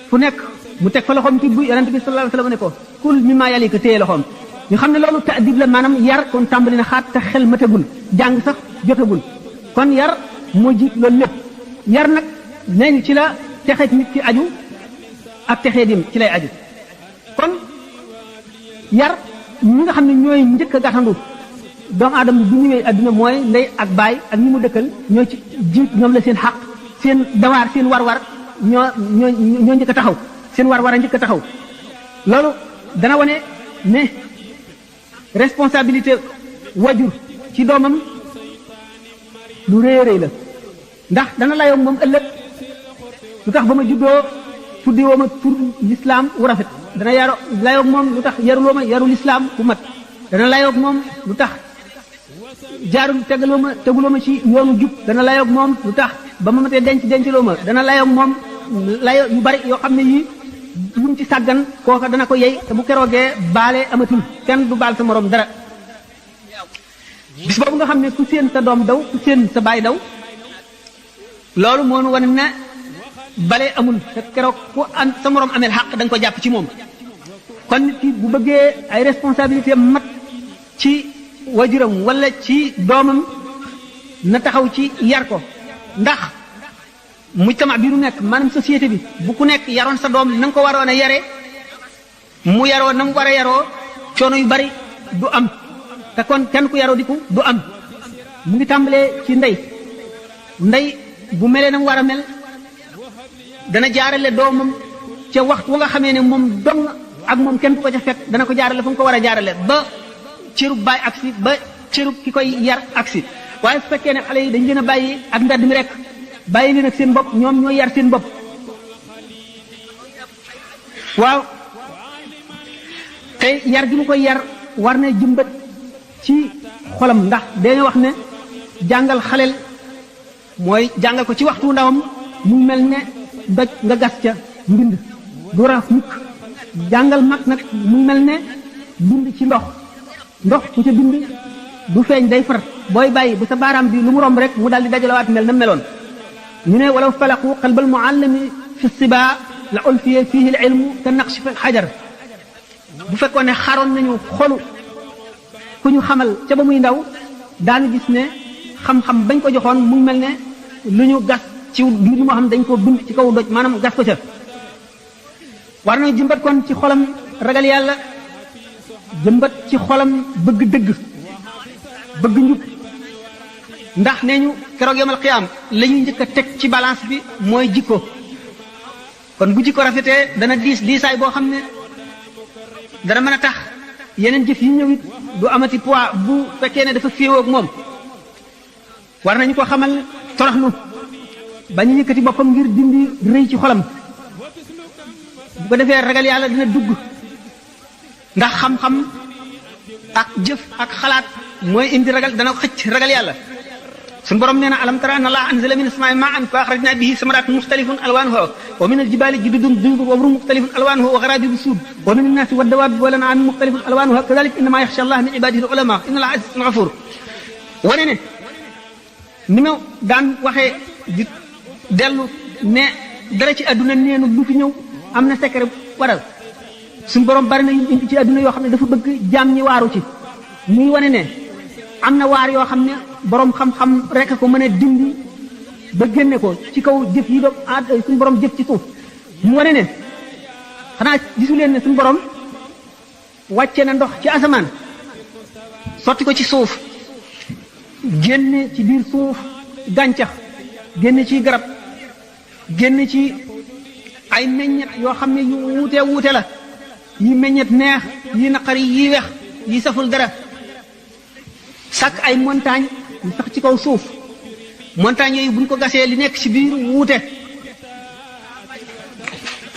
fu nekk mu teg fa loxoom ci bu yonente bi sallallahu alayhi wasallam ne ko kul mimma yalika téye loxoom ñu xam ne loolu ta'dib la maanaam yar kon tàmbali na xaat te xel matagul jàng sax jotagul kon yar moo jiit loolu lépp yar nag nee ci la texeet nit ci aju ak texee dim ci lay aju kon yar ñi nga xam ne ñooy njëkk a gàttandu doomu aadama bi ñëwee adduna mooy ndey ak baay ak ñi mu dëkkal ñoo ci jiit ñoom la seen xaq seen dawaar seen war-war ñoo njëkk a taxaw seen war-war a njëkk a taxaw loolu dana wane ne responsabilité wajur ci doomam lu rëy a rëy la ndax dana layoo moom ëllëg lu tax ba ma juddoo tuddi woo ma tur lislaam wu rafet dana layoo moom lu tax yaruloo ma yarul lislaam bu mat dana layoo moom lu tax teguloo ma ci yoonu jub dana layoo moom lu tax ba ma matee dencloo ma dana layoo moom layoo yu bari yoo xam ne yii lu mu ci sàggan kooka dana ko yey te bu keroogee baale amatul kenn du baal sa morom dara bis boobu nga xam ne ku seen sa doom daw ku seen sa baay daw loolu moo nu wane ne bale amul te keroog ku an sa morom ameel xaq da nga ko jàpp ci moom kon nit ki bu bëggee ay responsabilité mat ci wajuram wala ci doomam na taxaw ci yar ko ndax mujtama bi nu nekk maanaam société bi bu ku nekk yaroon sa doom na nga ko waroon a yare mu yaroo na mu war a yaroo coono yu bari du am te kon kenn ku yaroo diku du am mu ngi tàmbalee ci ndey bu melee na mu war a mel dana jaarale doomam ca waxtu wa nga xamee ne moom dong ak moom kenn ku ko ca fekk dana ko jaarale fu mu ko war a jaarale ba cërub baay agsi ba cërub ki koy yar agsi waaye su fekkee ne xale yi dañ leen a bàyyi ak mbedd mi rek bàyyi leen ak seen bopp ñoom ñooy yar seen bopp waaw te yar gi mu koy yar war na jëmbat ci xolam ndax dañu wax ne jàngal xaleel mooy jàngal ko ci waxtu ndawam mu mel ne doj nga gas ca mbind du raf mukk jàngal mag nag mu mel ne bind ci ndox ku ca bind du feeñ day far booy bàyyi bu sa baaraam bi lu mu romb rek mu daal di dajalawaat mel na meloon ñu ne walaw falaqu qalbal muallimi fi siba la ulfiya fihi al ilmu ka naqshi fi xajar bu fekkoon ne xaroon nañu xolu ku ñu xamal ca ba muy ndaw daanu gis ne xam-xam bañ ko joxoon mu mel ne lu ñu gas ci mbir moo xam dañ ko bind ci kaw doj maanaam gas ko ca war nañu jëmbat kon ci xolam ragal yàlla jëmbat ci xolam bëgg dëgg bëgg njub ndax nee ñu keroog yomal xiyaam la ñuy njëkk a teg ci balance bi mooy jikko kon bu jikko rafetee dana diisaay boo xam ne dana mën a tax yeneen jëf yi ñëw it du amati poids bu fekkee ne dafa féewoo ak moom war nañu ko xamal toroxlu bañ a yëkkati boppam ngir dindi rëy ci xolam bu ko defee ragal yàlla dina dugg ndax xam-xam ak jëf ak xalaat mooy indi ragal dana xëcc ragal yàlla suñu borom nee na alam tara anna allaha anzala min as-samaa'i maa'an fa akhrajna bihi samaratin mukhtalifun alwanuha wa min al-jibali jududun bidun wa umrun mukhtalifun alwanuha wa gharabibu sud wa min an-nasi wad-dawabi wal an'ami mukhtalifun alwanuha kadhalika innama yakhsha allaha min ibadihi al-ulama inna allaha azizun ghafur wane ne ni ma daan waxee di dellu ne dara ci àdduna neenu lu fi ñëw am na secret waral suñu borom bari na yu indi ci àdduna yoo xam ne dafa bëgg jaam ñi waaru ci muy wane ne am na waar yoo xam ne borom xam-xam rek ko mën a dindi ba génne ko ci kaw jëf yi doom suñu borom jëf ci suuf mu wane ne xanaa gisu leen ne suñu borom wàcce na ndox ci asamaan sotti ko ci suuf génne ci biir suuf gàncax génne ci garab génne ci ay meññet yoo xam ne yu wuute la yi meññet neex yi naqari yi wex yi saful dara sàkk ay montagne yu sax ci kaw suuf montagne yooyu buñ ko gasee li nekk ci biir wuute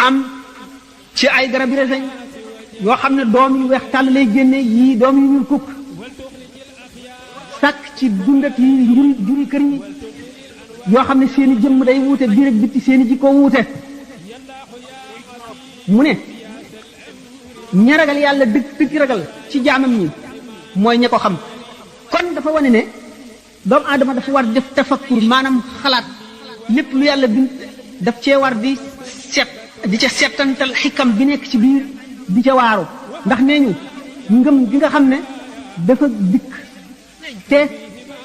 am ci ay garab yi reseñ yoo xam ne doom yu weex tàll lay génne yii doom yu ñuul kukk sàkk ci dundat yi juri kër yi yoo xam ne seeni jëmm day wuute biir ak bitti seeni jikko wuute mu ne ña ragal yàlla dëgg ragal ci jaamam ñi mooy ña ko xam kon dafa wane ne doomu aadama dafa war def tafakkur maanaam xalaat lépp lu yàlla bind daf cee war di di ca settantal xikam bi nekk ci biir di ca waaru ndax nee ñu ngëm gi nga xam ne dafa dikk te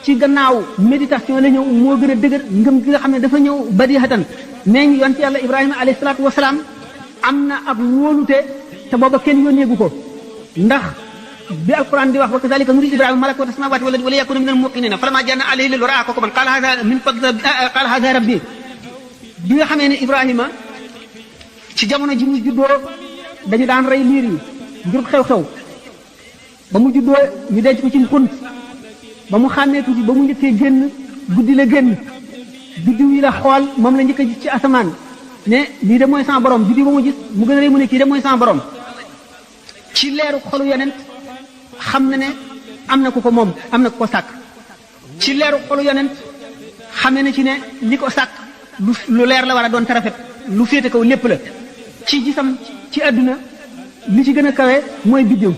ci gannaaw méditation la ñëw moo gën a dëgër ngëm gi nga xam ne dafa ñëw badihatan nee ñu yonent yàlla Ibrahima alayhi salaatu wasalaam am na ab wóolute te booba kenn yónneegu ko ndax bi alquran di wax wa kazalika nuri Ibrahima malakuta samawati wal ardi wa liyakuna minal muqinina falamma janna alayhi laylu ra'a kawkaban qala hadha rabbi bi nga xamee ne Ibrahima ci jamono ji mu juddoo dañu daan rey liir yi ngir xew-xew ba mu juddoo ñu denc ko ci xunt ba mu xàmmee tuuti ba mu njëkkee génn guddi la génn biddiw yi la xool moom la njëkk a gis ci asamaan ne lii de mooy sama borom biddiw ba mu gis mu gën a rëy mu ne kii de mooy sama borom ci leeru xolu yonent xam na ne am na ku ko moom am na ku ko sàkk ci leeru xolu yonent xamee na ci ne li ko sàkk lu leer la war a doon tarafet lu féete kaw lépp la ci gisam ci àdduna li ci gën a kawe mooy biddiw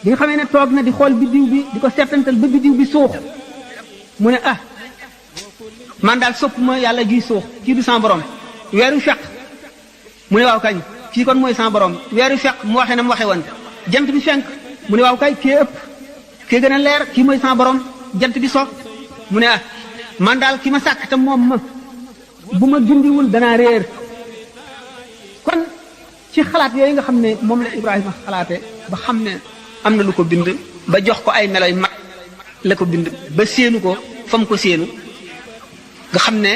bi nga xamee ne toog na di xool biddiw bi di ko seetantal ba biddiw bi suux mu ne ah man daal sopp ma yàlla juy suux kii du sama borom weeru fekk mu ne waaw kañ kii kon mooy sama borom weeru fekk mu waxee na mu waxee woon jant bi fenk mu ne waaw kay kii ëpp kii gën a leer kii mooy sama borom jant bi so mu ne ah man daal ki ma sàkk te moom ma bu ma gindiwul danaa réer kon ci xalaat yooyu nga xam ne moom la Ibrahima xalaate ba xam ne am na lu ko bind ba jox ko ay meloy mat la ko bind ba séenu ko fa mu ko séenu nga xam ne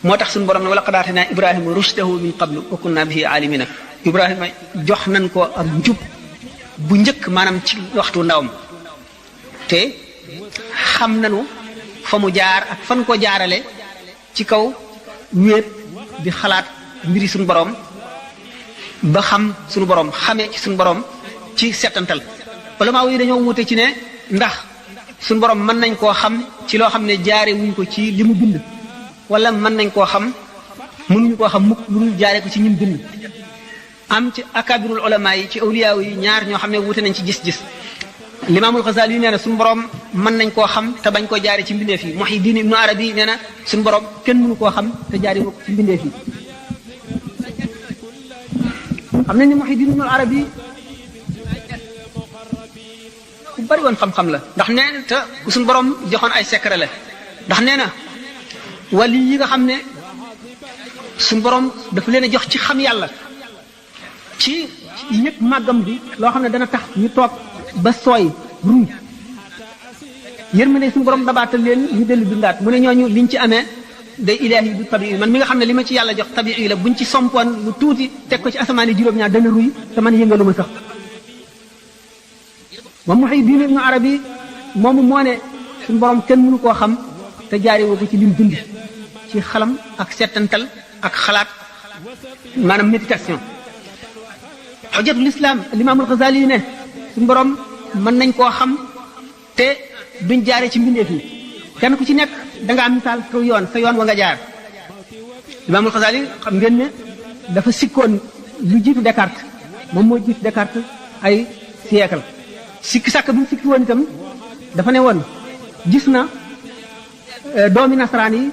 moo tax suñu borom ne wala qad aatinaa Ibrahima rushdahu min qablu wa kunna bihi aalimina Ibrahima jox nañ ko ak njub bu njëkk maanaam ci waxtu ndawam te xam nañu fa mu jaar ak fan ko jaarale ci kaw wéet di xalaat mbiri suñu borom ba xam suñu borom xamee ci suñu borom ci settantal ulama yi dañoo wute ci ne ndax suñu borom mën nañ koo xam ci loo xam ne jaare wuñ ko ci li mu bind wala mën nañ koo xam mënuñu koo xam mukk lu dul jaare ko ci ñim bind am ci akabirul ulama yi ci awliya yi ñaar ñoo xam ne wute nañ ci gis-gis limaamul Xasaali yi nee na suñu borom mën nañ koo xam te bañ koo jaare ci mbindeef yi Muhyiddin Ibnu Arabi nee na suñu borom kenn mënu koo xam te jaare ko ci mbindeef yi xam nañ ne Muhyiddin Ibnu Arabi ku bari woon xam-xam la ndax nee na te ku suñu borom joxoon ay secret la ndax nee na wali yi nga xam ne suñu borom dafa leen a jox ci xam yàlla ci yëg màggam bi loo xam ne dana tax ñu toog ba sooy ruuj yërmande suñu borom dabaatal leen ñu dellu dundaat mu ne ñooñu liñ ci amee day ilaahi du tabii man mi nga xam ne li ma ci yàlla jox tabii la buñ ci sompoon lu tuuti teg ko ci asamaan yi juróom-ñaar dana ruy te man yëngaluma sax moom Muhyiddin Ibnu Arabi moomu moo ne suñu borom kenn mënu koo xam te jaare woo ko ci lim dund ci xalam ak settantal ak xalaat maanaam méditation xujjatul islam limaamul Xasaali yi ne suñu borom mën nañ koo xam te duñ jaare ci mbindeef yi kenn ku ci nekk da nga am misaal kaw yoon sa yoon wa nga jaar Imaamul Xasaali xam ngeen ne dafa sikkoon lu jiitu Descartes moom moo jiitu Descartes ay siècle sikki sàkk bi mu sikki woon itam dafa ne woon gis na doomi nasaraan yi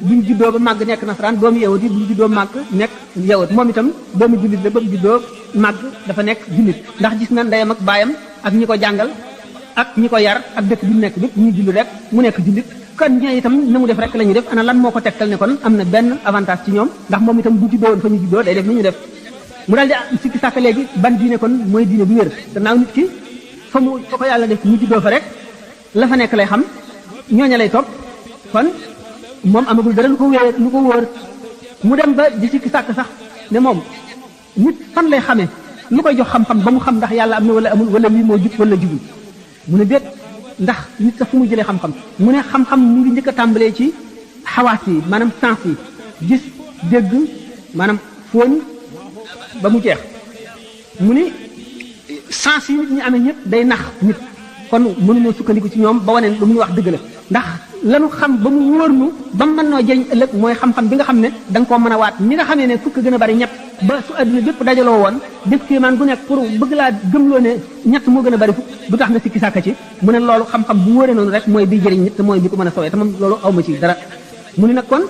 buñ juddoo ba màgg nekk nasaraan doomi yawut yi buñ juddoo màgg nekk yawut moom itam doomi jullit la ba mu juddoo màgg dafa nekk jullit ndax gis na ndeyam ak baayam ak ñi ko jàngal ak ñi ko yar ak dëkk bi mu nekk bépp ñuy julli rek mu nekk jullit kon ñooy itam na mu def rek la ñuy def ana lan moo ko tegtal ne kon am na benn avantage ci ñoom ndax moom itam bu juddoo woon fa ñu juddoo day def ni ñu def mu daal di sikki sàkk léegi ban diine kon mooy diine bu wér gannaaw nit ki fa ko yàlla def mu juddoo fa rek la fa nekk lay xam ñooña lay topp kon moom amagul dara lu ko wóor mu dem ba di sikki sàkk sax ne moom nit fan lay xamee lu koy jox xam-xam ba mu xam ndax yàlla am na wala amul wala lii moo jub wala jubul mu ne déet ndax nit sax fu mu jëlee xam-xam mu ne xam-xam mu ngi njëkk a tàmbalee ci xawaas yi maanaam sens yi gis dégg maanaam fóon ba mu jeex mu ni sens yi nit ñi amee ñëpp day nax nit kon mënuñoo sukkandiku ci ñoom ba wane lu muy wax dëgg la ndax lanu xam ba mu wóor nu ba mu mën noo jëriñ ëllëg mooy xam-xam bi nga xam ne da nga koo mën a waat ni nga xamee ne fukk gën a bari ñett ba su adduna bépp dajaloo woon def kéemaan gu nekk pour bëgg laa gëmloo ne ñett moo gën a bari fukk du tax nga sikki sàkka ci mu ne loolu xam-xam bu wóoree noonu rek mooy bi jëriñ nit te mooy bi ko mën a sowee te moom loolu awma ci dara mu ne nag kon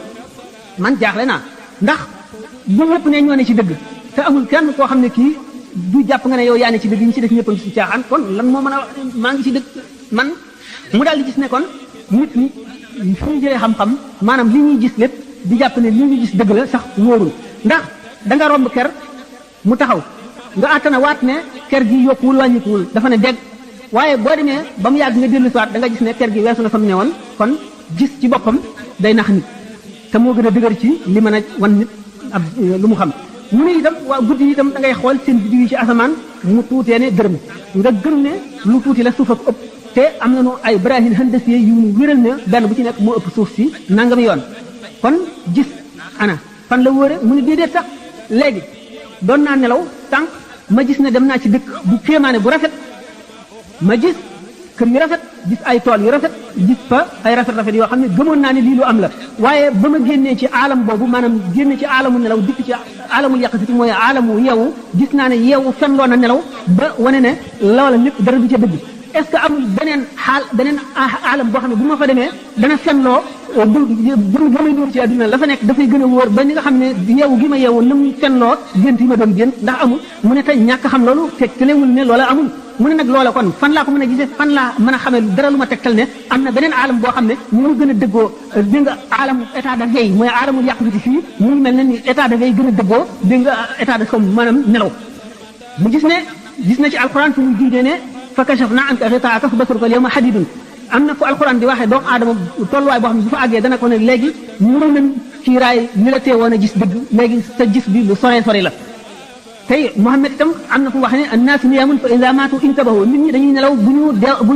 man jaaxle naa ndax bu ñëpp ne ñoo ne ci dëgg te amul kenn koo xam ne kii du jàpp nga ne yow yaa ne ci dëgg ñi ci def ñëpp a ngi ci caaxaan kon lan moo mën a maa ngi ci dëgg man mu daal di gis ne kon nit ñi fi ñu jëlee xam-xam maanaam li ñuy gis lépp di jàpp ne li ñuy gis dëgg la sax wóorul ndax da nga romb ker mu taxaw nga àttana waat ne ker gi yokkuwul wàññikuwul dafa ne dégg waaye boo demee ba mu yàgg nga dellu si waat da nga gis ne ker gi weesu na fa mu ne woon kon gis ci boppam day nax nit te moo gën a dëgër ci li mën a wan nit ab lu mu xam mu ne itam waa guddi itam da ngay xool seen biddiw yi ci asamaan mu tuutee ne dërëm nga gëm ne lu tuuti la suuf ak ëpp te am nañu ay brahine handasiye yu ñu wéral ne benn bu ci nekk moo ëpp suuf si nangam yoon kon gis ana fan la wóore mu ne déedéet sax léegi doon naa nelaw tànk ma gis ne dem naa ci dëkk bu kéemaane bu rafet ma gis kër yu rafet gis ay tool yu rafet gis fa ay rafet-rafet yoo xam ne gëmoon naa ne lii lu am la waaye ba ma génnee ci aalam boobu maanaam génne ci aalamu nelaw dikk ci aalamul yàqasiti mooy aalamu yeewu gis naa ne yeewu fenloo na nelaw ba wane ne loola lépp dara du ca dëgg est-ce que amul beneen aalam boo xam ne bu ma fa demee dana fenloo bu ba may nuur ci àdduna la fa nekk dafay gën a wóor ba ni nga xam ne yeewu gi ma yeewu na mu fenloo gént yi ma doon gént ndax amul mu ne tey ñàkk xam loolu tegtalewul ne loola amul mu ne nag loola kon fan laa ko mën a gisee fan laa mën a xamee dara lu ma tegtal ne am na beneen aalam boo xam ne moo gën a dëggoo dégg nga aalam état de veille mooy aalamul yàq biti fii mu ngi mel ne ni état de veille gën a dëggoo dégg nga état de somme maanaam nelaw mu gis na ci alquran fu muy junjee ne fa kashafna anka ghitaa'aka fa basaruka al-yawma hadiidun am na fu alquran di waxee doomu aadama tolluwaay boo xam ne bu fa àggee dana ko ne léegi mënoon nañ ci raay ni la teewoon a gis dëgg léegi sa gis bi lu sore la tey Muhammad itam am na fu wax ne annaasu niyaamun fa idaa maatu intabahu nit ñi dañuy nelaw bu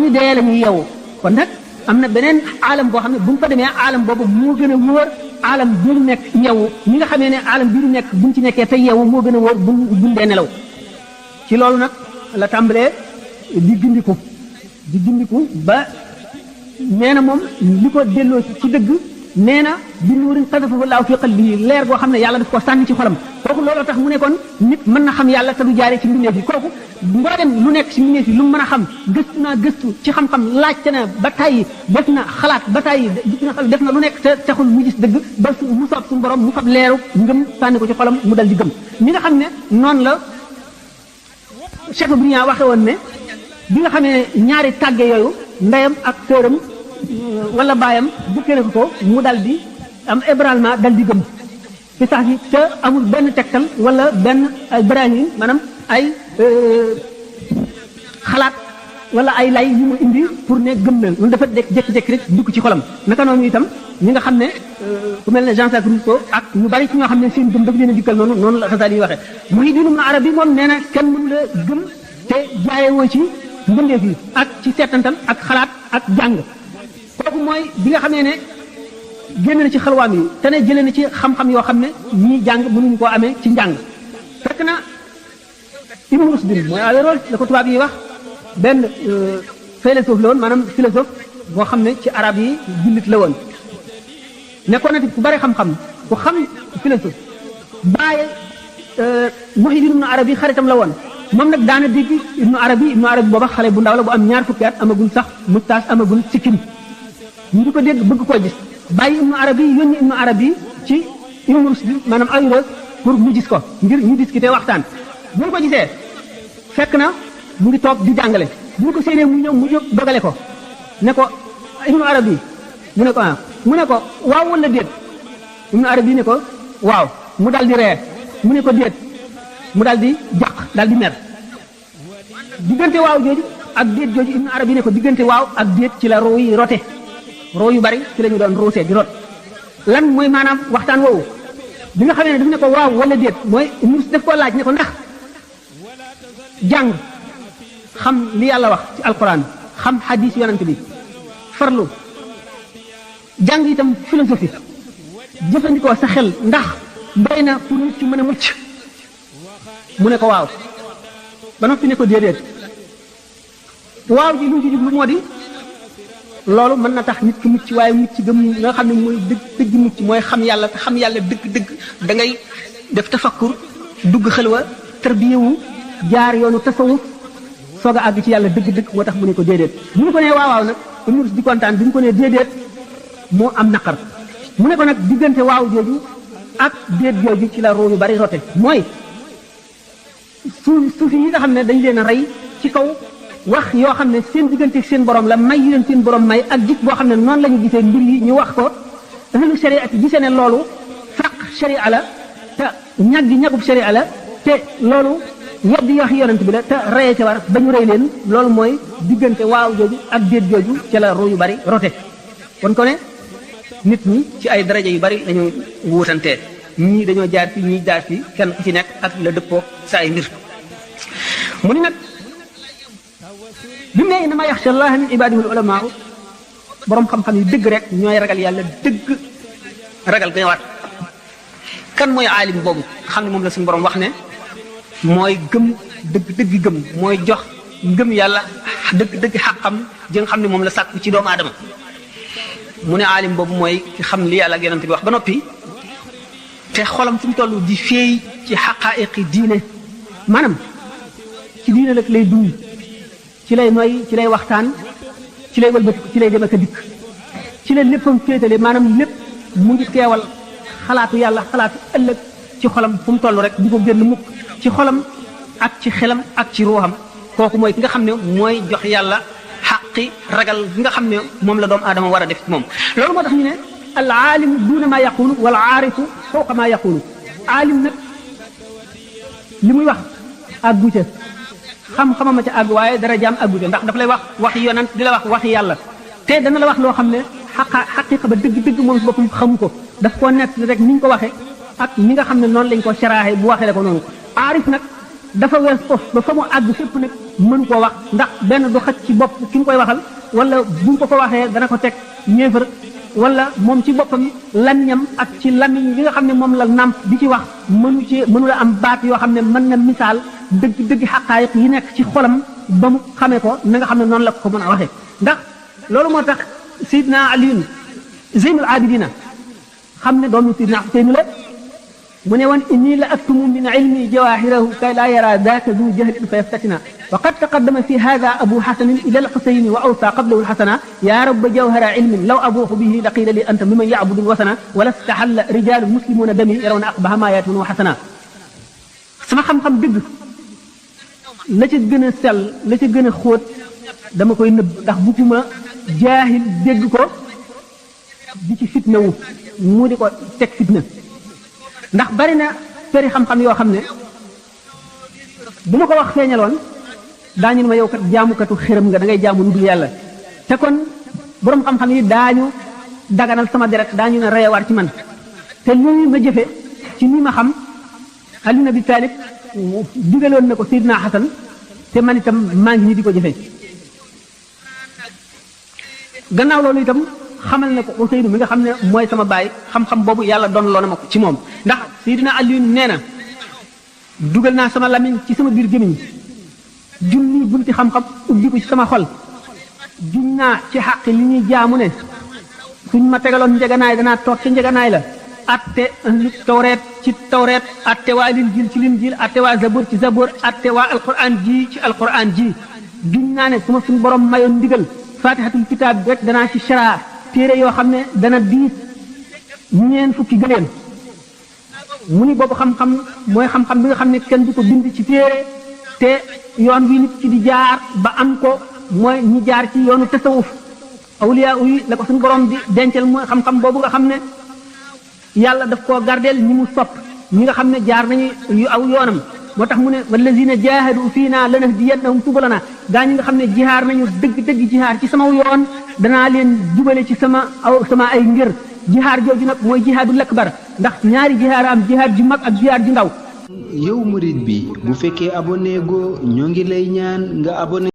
ñu dee la ñuy yeewu kon nag am na beneen aalam boo xam ne bu ñu fa demee aalam boobu moo gën a wóor aalam bi ñu nekk yeewu ñi nga xamee ne aalam bi ñu nekk buñ ci nekkee tey yeewu moo gën a wóor buñ dee nelaw ci loolu nag la tàmbalee di gindiku ba nee na moom li ko delloo ci dëgg nee na bi nuurin qadafahu llaahu fi qalbihi leer goo xam ne yàlla daf ko sànni ci xolam kooku looloo tax mu ne kon nit mën na xam yàlla te du jaaree ci mbindeef yi kooku mboolem lu nekk ci mbindeef yi lu mu mën a xam gëstu ci xam-xam laajte na ba tàyyi def na xalaat ba tàyyi def na lu nekk te taxul mu gis dëgg ba mu soob suñu borom mu fab leeru ngëm sànni ko ci xolam mu dal di gëm ñi nga xam ne noonu la Cheikh Briand waxe woon ne bi nga xamee ñaari tàgge yooyu ndeyam ak sëram wala baayam bukkee na ko mu dal di am ébranlement dal di gëm ci sax yi te amul benn tegtal wala benn ay brahim maanaam ay xalaat wala ay lay yu mu indi pour ne gëm na loolu dafa jékki-jékki rek dugg ci xolam naka noonu itam ñi nga xam ne ku mel ne Jean-Jacques Rousseau ak ñu bari ci ñoo xam ne seen gëm daf leen a dikkal noonu la Xasaali yi waxee Muhyiddin Ibn Arabi moom nee na kenn mënu la gëm te jaayewoo ci mbindeef yi ak ci seetantal ak xalaat ak jàng kooku mooy bi nga xamee ne génn na ci xalwaam yi te ne jëlee na ci xam-xam yoo xam ne ñii jàng mënuñu koo amee ci njàng fekk na Ibn Rushdin mooy Averroès la ko tubaab yi wax benn philosophe la woon maanaam philosophe boo xam ne ci arab yi jullit la woon nekkoon na ku bari xam-xam ku xam philosophe bàyyi Muhyiddin Ibnu Arabi xaritam la woon moom nag daana dégg Ibnu Arabi booba xale bu ndaw la bu am ñaar fukki at amagul sax mustaas amagul sikkim ñu di ko dégg bëgg koo gis bàyyi Ibnu Arabi yónni Ibnu Arabi ci Ibnu Rushd maanaam Ayros pour mu gis ko ngir ñu discuter waxtaan bu ñu ko gisee fekk na mu ngi toog di jàngale bu ñu ko séenee mu ñëw mu jóg dogale ko ne ko Ibnu Arabi mu ne ko mu ne ko waaw wala déet Ibnu Arabi ne ko waaw mu dal di ree mu ne ko déet mu dal di jàq dal di mer diggante waaw jooju ak déet jooju Ibnu Arabi ne ko diggante waaw ak déet ci la roo yi rote roo yu bari ci la ñu doon roosee di rot lan mooy maanaam waxtaan woowu bi nga xamee ne daf ne ko waaw wala déet mooy daf koo laaj ne ko ndax jàng xam li yàlla wax ci alquran xam xadis yonent bi farlu jàng itam philosophie jëfandikoo sa xel ndax doy na pour nit ci mën a mucc mu ne ko waaw ba noppi ne ko déedéet waaw ji lu mu ci jublu moo di loolu mën na tax nit ki mucc waaye mucc gëm nga xam ne mooy dëgg mucc mooy xam yàlla te xam yàlla dëgg da ngay def tafakkur dugg xelwa tarbiyewu jaar yoonu tasawuf soog a àgg ci yàlla dëgg moo tax mu ne ko déedéet bu ñu ko nee waaw nag Ibnu Rushd di kontaan bi ñu ko nee déedéet moo am naqar mu ne ko nag diggante waaw jooju ak déet jooju ci la roo yu bari rote mooy suufi yi nga xam ne dañ leen a rey ci kaw wax yoo xam ne seen diggante seen borom la may yu leen seen borom may ak gis boo xam ne noonu la ñu gisee mbir yi ñu wax ko ahlu sharia ci gisee ne loolu faq sharia la te ñagub sharia la te loolu weddi wax yonent bi la te reye ca war ba ñu rey leen loolu mooy diggante waaw jooju ak déet jooju ci la roo yu bari rote kon ko ne nit ñi ci ay daraja yu bari dañu wuutantee ñii dañoo jaar fi ñii jaar fi kenn ku ci nekk ak la dëppoo sa ay mbir mu ni nag bi mu ne innama yaxsha allaha min ibadihi al ulamaa borom xam-xam yi dëgg rek ñooy ragal yàlla dëgg ragal ga waat kan mooy aalim boobu xam ne moom la suñu borom wax ne mooy gëm dëgg gëm mooy jox ngëm yàlla dëgg xaqam ji nga xam ne moom la sàkku ci doomu aadama mu ne aalim boobu mooy ki xam li yàlla ak yonent bi wax ba noppi te xolam fu mu toll di feey ci xaqaa'iqi diine maanaam ci diine rek lay dund ci lay noy ci lay waxtaan ci lay wëlbatiku ci lay dem ak a dikk ci la léppam féetale maanaam lépp mu ngi teewal xalaatu yàlla xalaatu ëllëg ci xolam fu mu toll rek di ko génn mukk ci xolam ak ci xelam ak ci ruuxam kooku mooy ki nga xam ne mooy jox yàlla xaqi ragal bi nga xam ne moom la doomu aadama war a def ci moom loolu moo tax ñu ne al aalimu duuna maa yaqulu wal aarifu fawqa maa yaqulu aalim nag li muy wax àggu ca xam-xamama ca àgg waaye dara jaam àggu ca ndax daf lay wax waxi yonent di la wax waxi yàlla te dana la wax loo xam ne xaqiqa ba dëgg moom si boppam xamu ko daf koo nett rek ni ñu ko waxee ak ni nga xam ne noonu lañ ko saraaxe bu waxee la ko noonu aarif nag dafa wees ko ba fa mu àgg fépp nag mën koo wax ndax benn du xaj ci bopp ki nga koy waxal wala buñ ko waxee dana ko teg ñeefar wala moom ci boppam lamiñam ak ci lamiñ bi nga xam ne moom la nàmp di ci wax mënu la am baat yoo xam ne mën na misaal dëgg xaqaayiq yi nekk ci xolam ba mu xamee ko na nga xam ne noonu la ko mën a waxee ndax loolu moo tax Seydina Aliyun Zeynul Abidina xam ne doomu Seydina Xuseynu la mu ne woon inni la aktumu min ilmi jawahirahu kay laa yara daaka du jahlin fa yaftatina wa qad taqaddama fi hada abu xasanin ila alxusayni wa awsa qablahu alxasana ya rabba jawhara ilmin law abuuxu bihi la qiila li anta miman yacbudu alwasana wala staxalla rijalu muslimuna dami yarawna aqbaha ma yaatun wa xasana sama xam-xam dëgg la ca gën a sell la ca gën a xóot dama koy nëbb ndax bugguma jaahil dégg ko di ci fitna wu mu di ko teg fitna ndax bari na feri xam-xam yoo xam ne bu ma ko wax feeñaloon daañu ne ma yow kat jaamukatu xërëm nga da ngay jaamu lu dul yàlla te kon borom xam-xam yi daañu daganal sama deret daañu ne reyewaat ci man te lii ma jëfe ci nii ma xam Ali ibn Abi Talib digaloon na ko Seydina Xasan te man itam maa ngi nii di ko jëfe gannaaw loolu itam xamal na ko Useynu mi nga xam ne mooy sama baay xam-xam boobu yàlla doon loo na ma ko ci moom ndax Seydina Aliyu nee na dugal naa sama lamiñ ci sama biir gémmiñ junni bunti xam-xam ubbi ko ci sama xol giñ naa ci xaq li ñuy jaamu ne suñ ma tegaloon njeganaay danaa toog ci njeganaay la atte tawreet ci tawreet atte waa linjiil ci linjiil atte waa zabur ci zabur atte waa alquran ji ci alquran ji giñ naa ne su ma suñu borom mayoon ndigal fatihatul kitaab bi rek danaa ci sharaa téere yoo xam ne dana diis ñeen fukki gëléem mu ni boobu xam-xam mooy xam-xam bi nga xam ne kenn du ko bind ci téere te yoon wi nit ci di jaar ba am ko mooy ñi jaar ci yoonu tasawuf awliya yi la ko suñu borom di dencal mooy xam-xam boobu nga xam ne yàlla daf koo gardeel ñi mu sopp ñi nga xam ne jaar nañu yu aw yoonam moo tax mu ne wallazina jahadu fiina lanahdiyannahum subulana gaa ñi nga xam ne jihaar nañu dëgg-dëgg jihaar ci sama yoon danaa leen jubale ci sama ay ngir jihaar jooju nag mooy jihaadul akbar ndax ñaari jihaar am jihaar ju mag ak jihaar ju ndaw. yow murid bi bu fekkee abonné go ñoo ngi lay ñaan nga abonné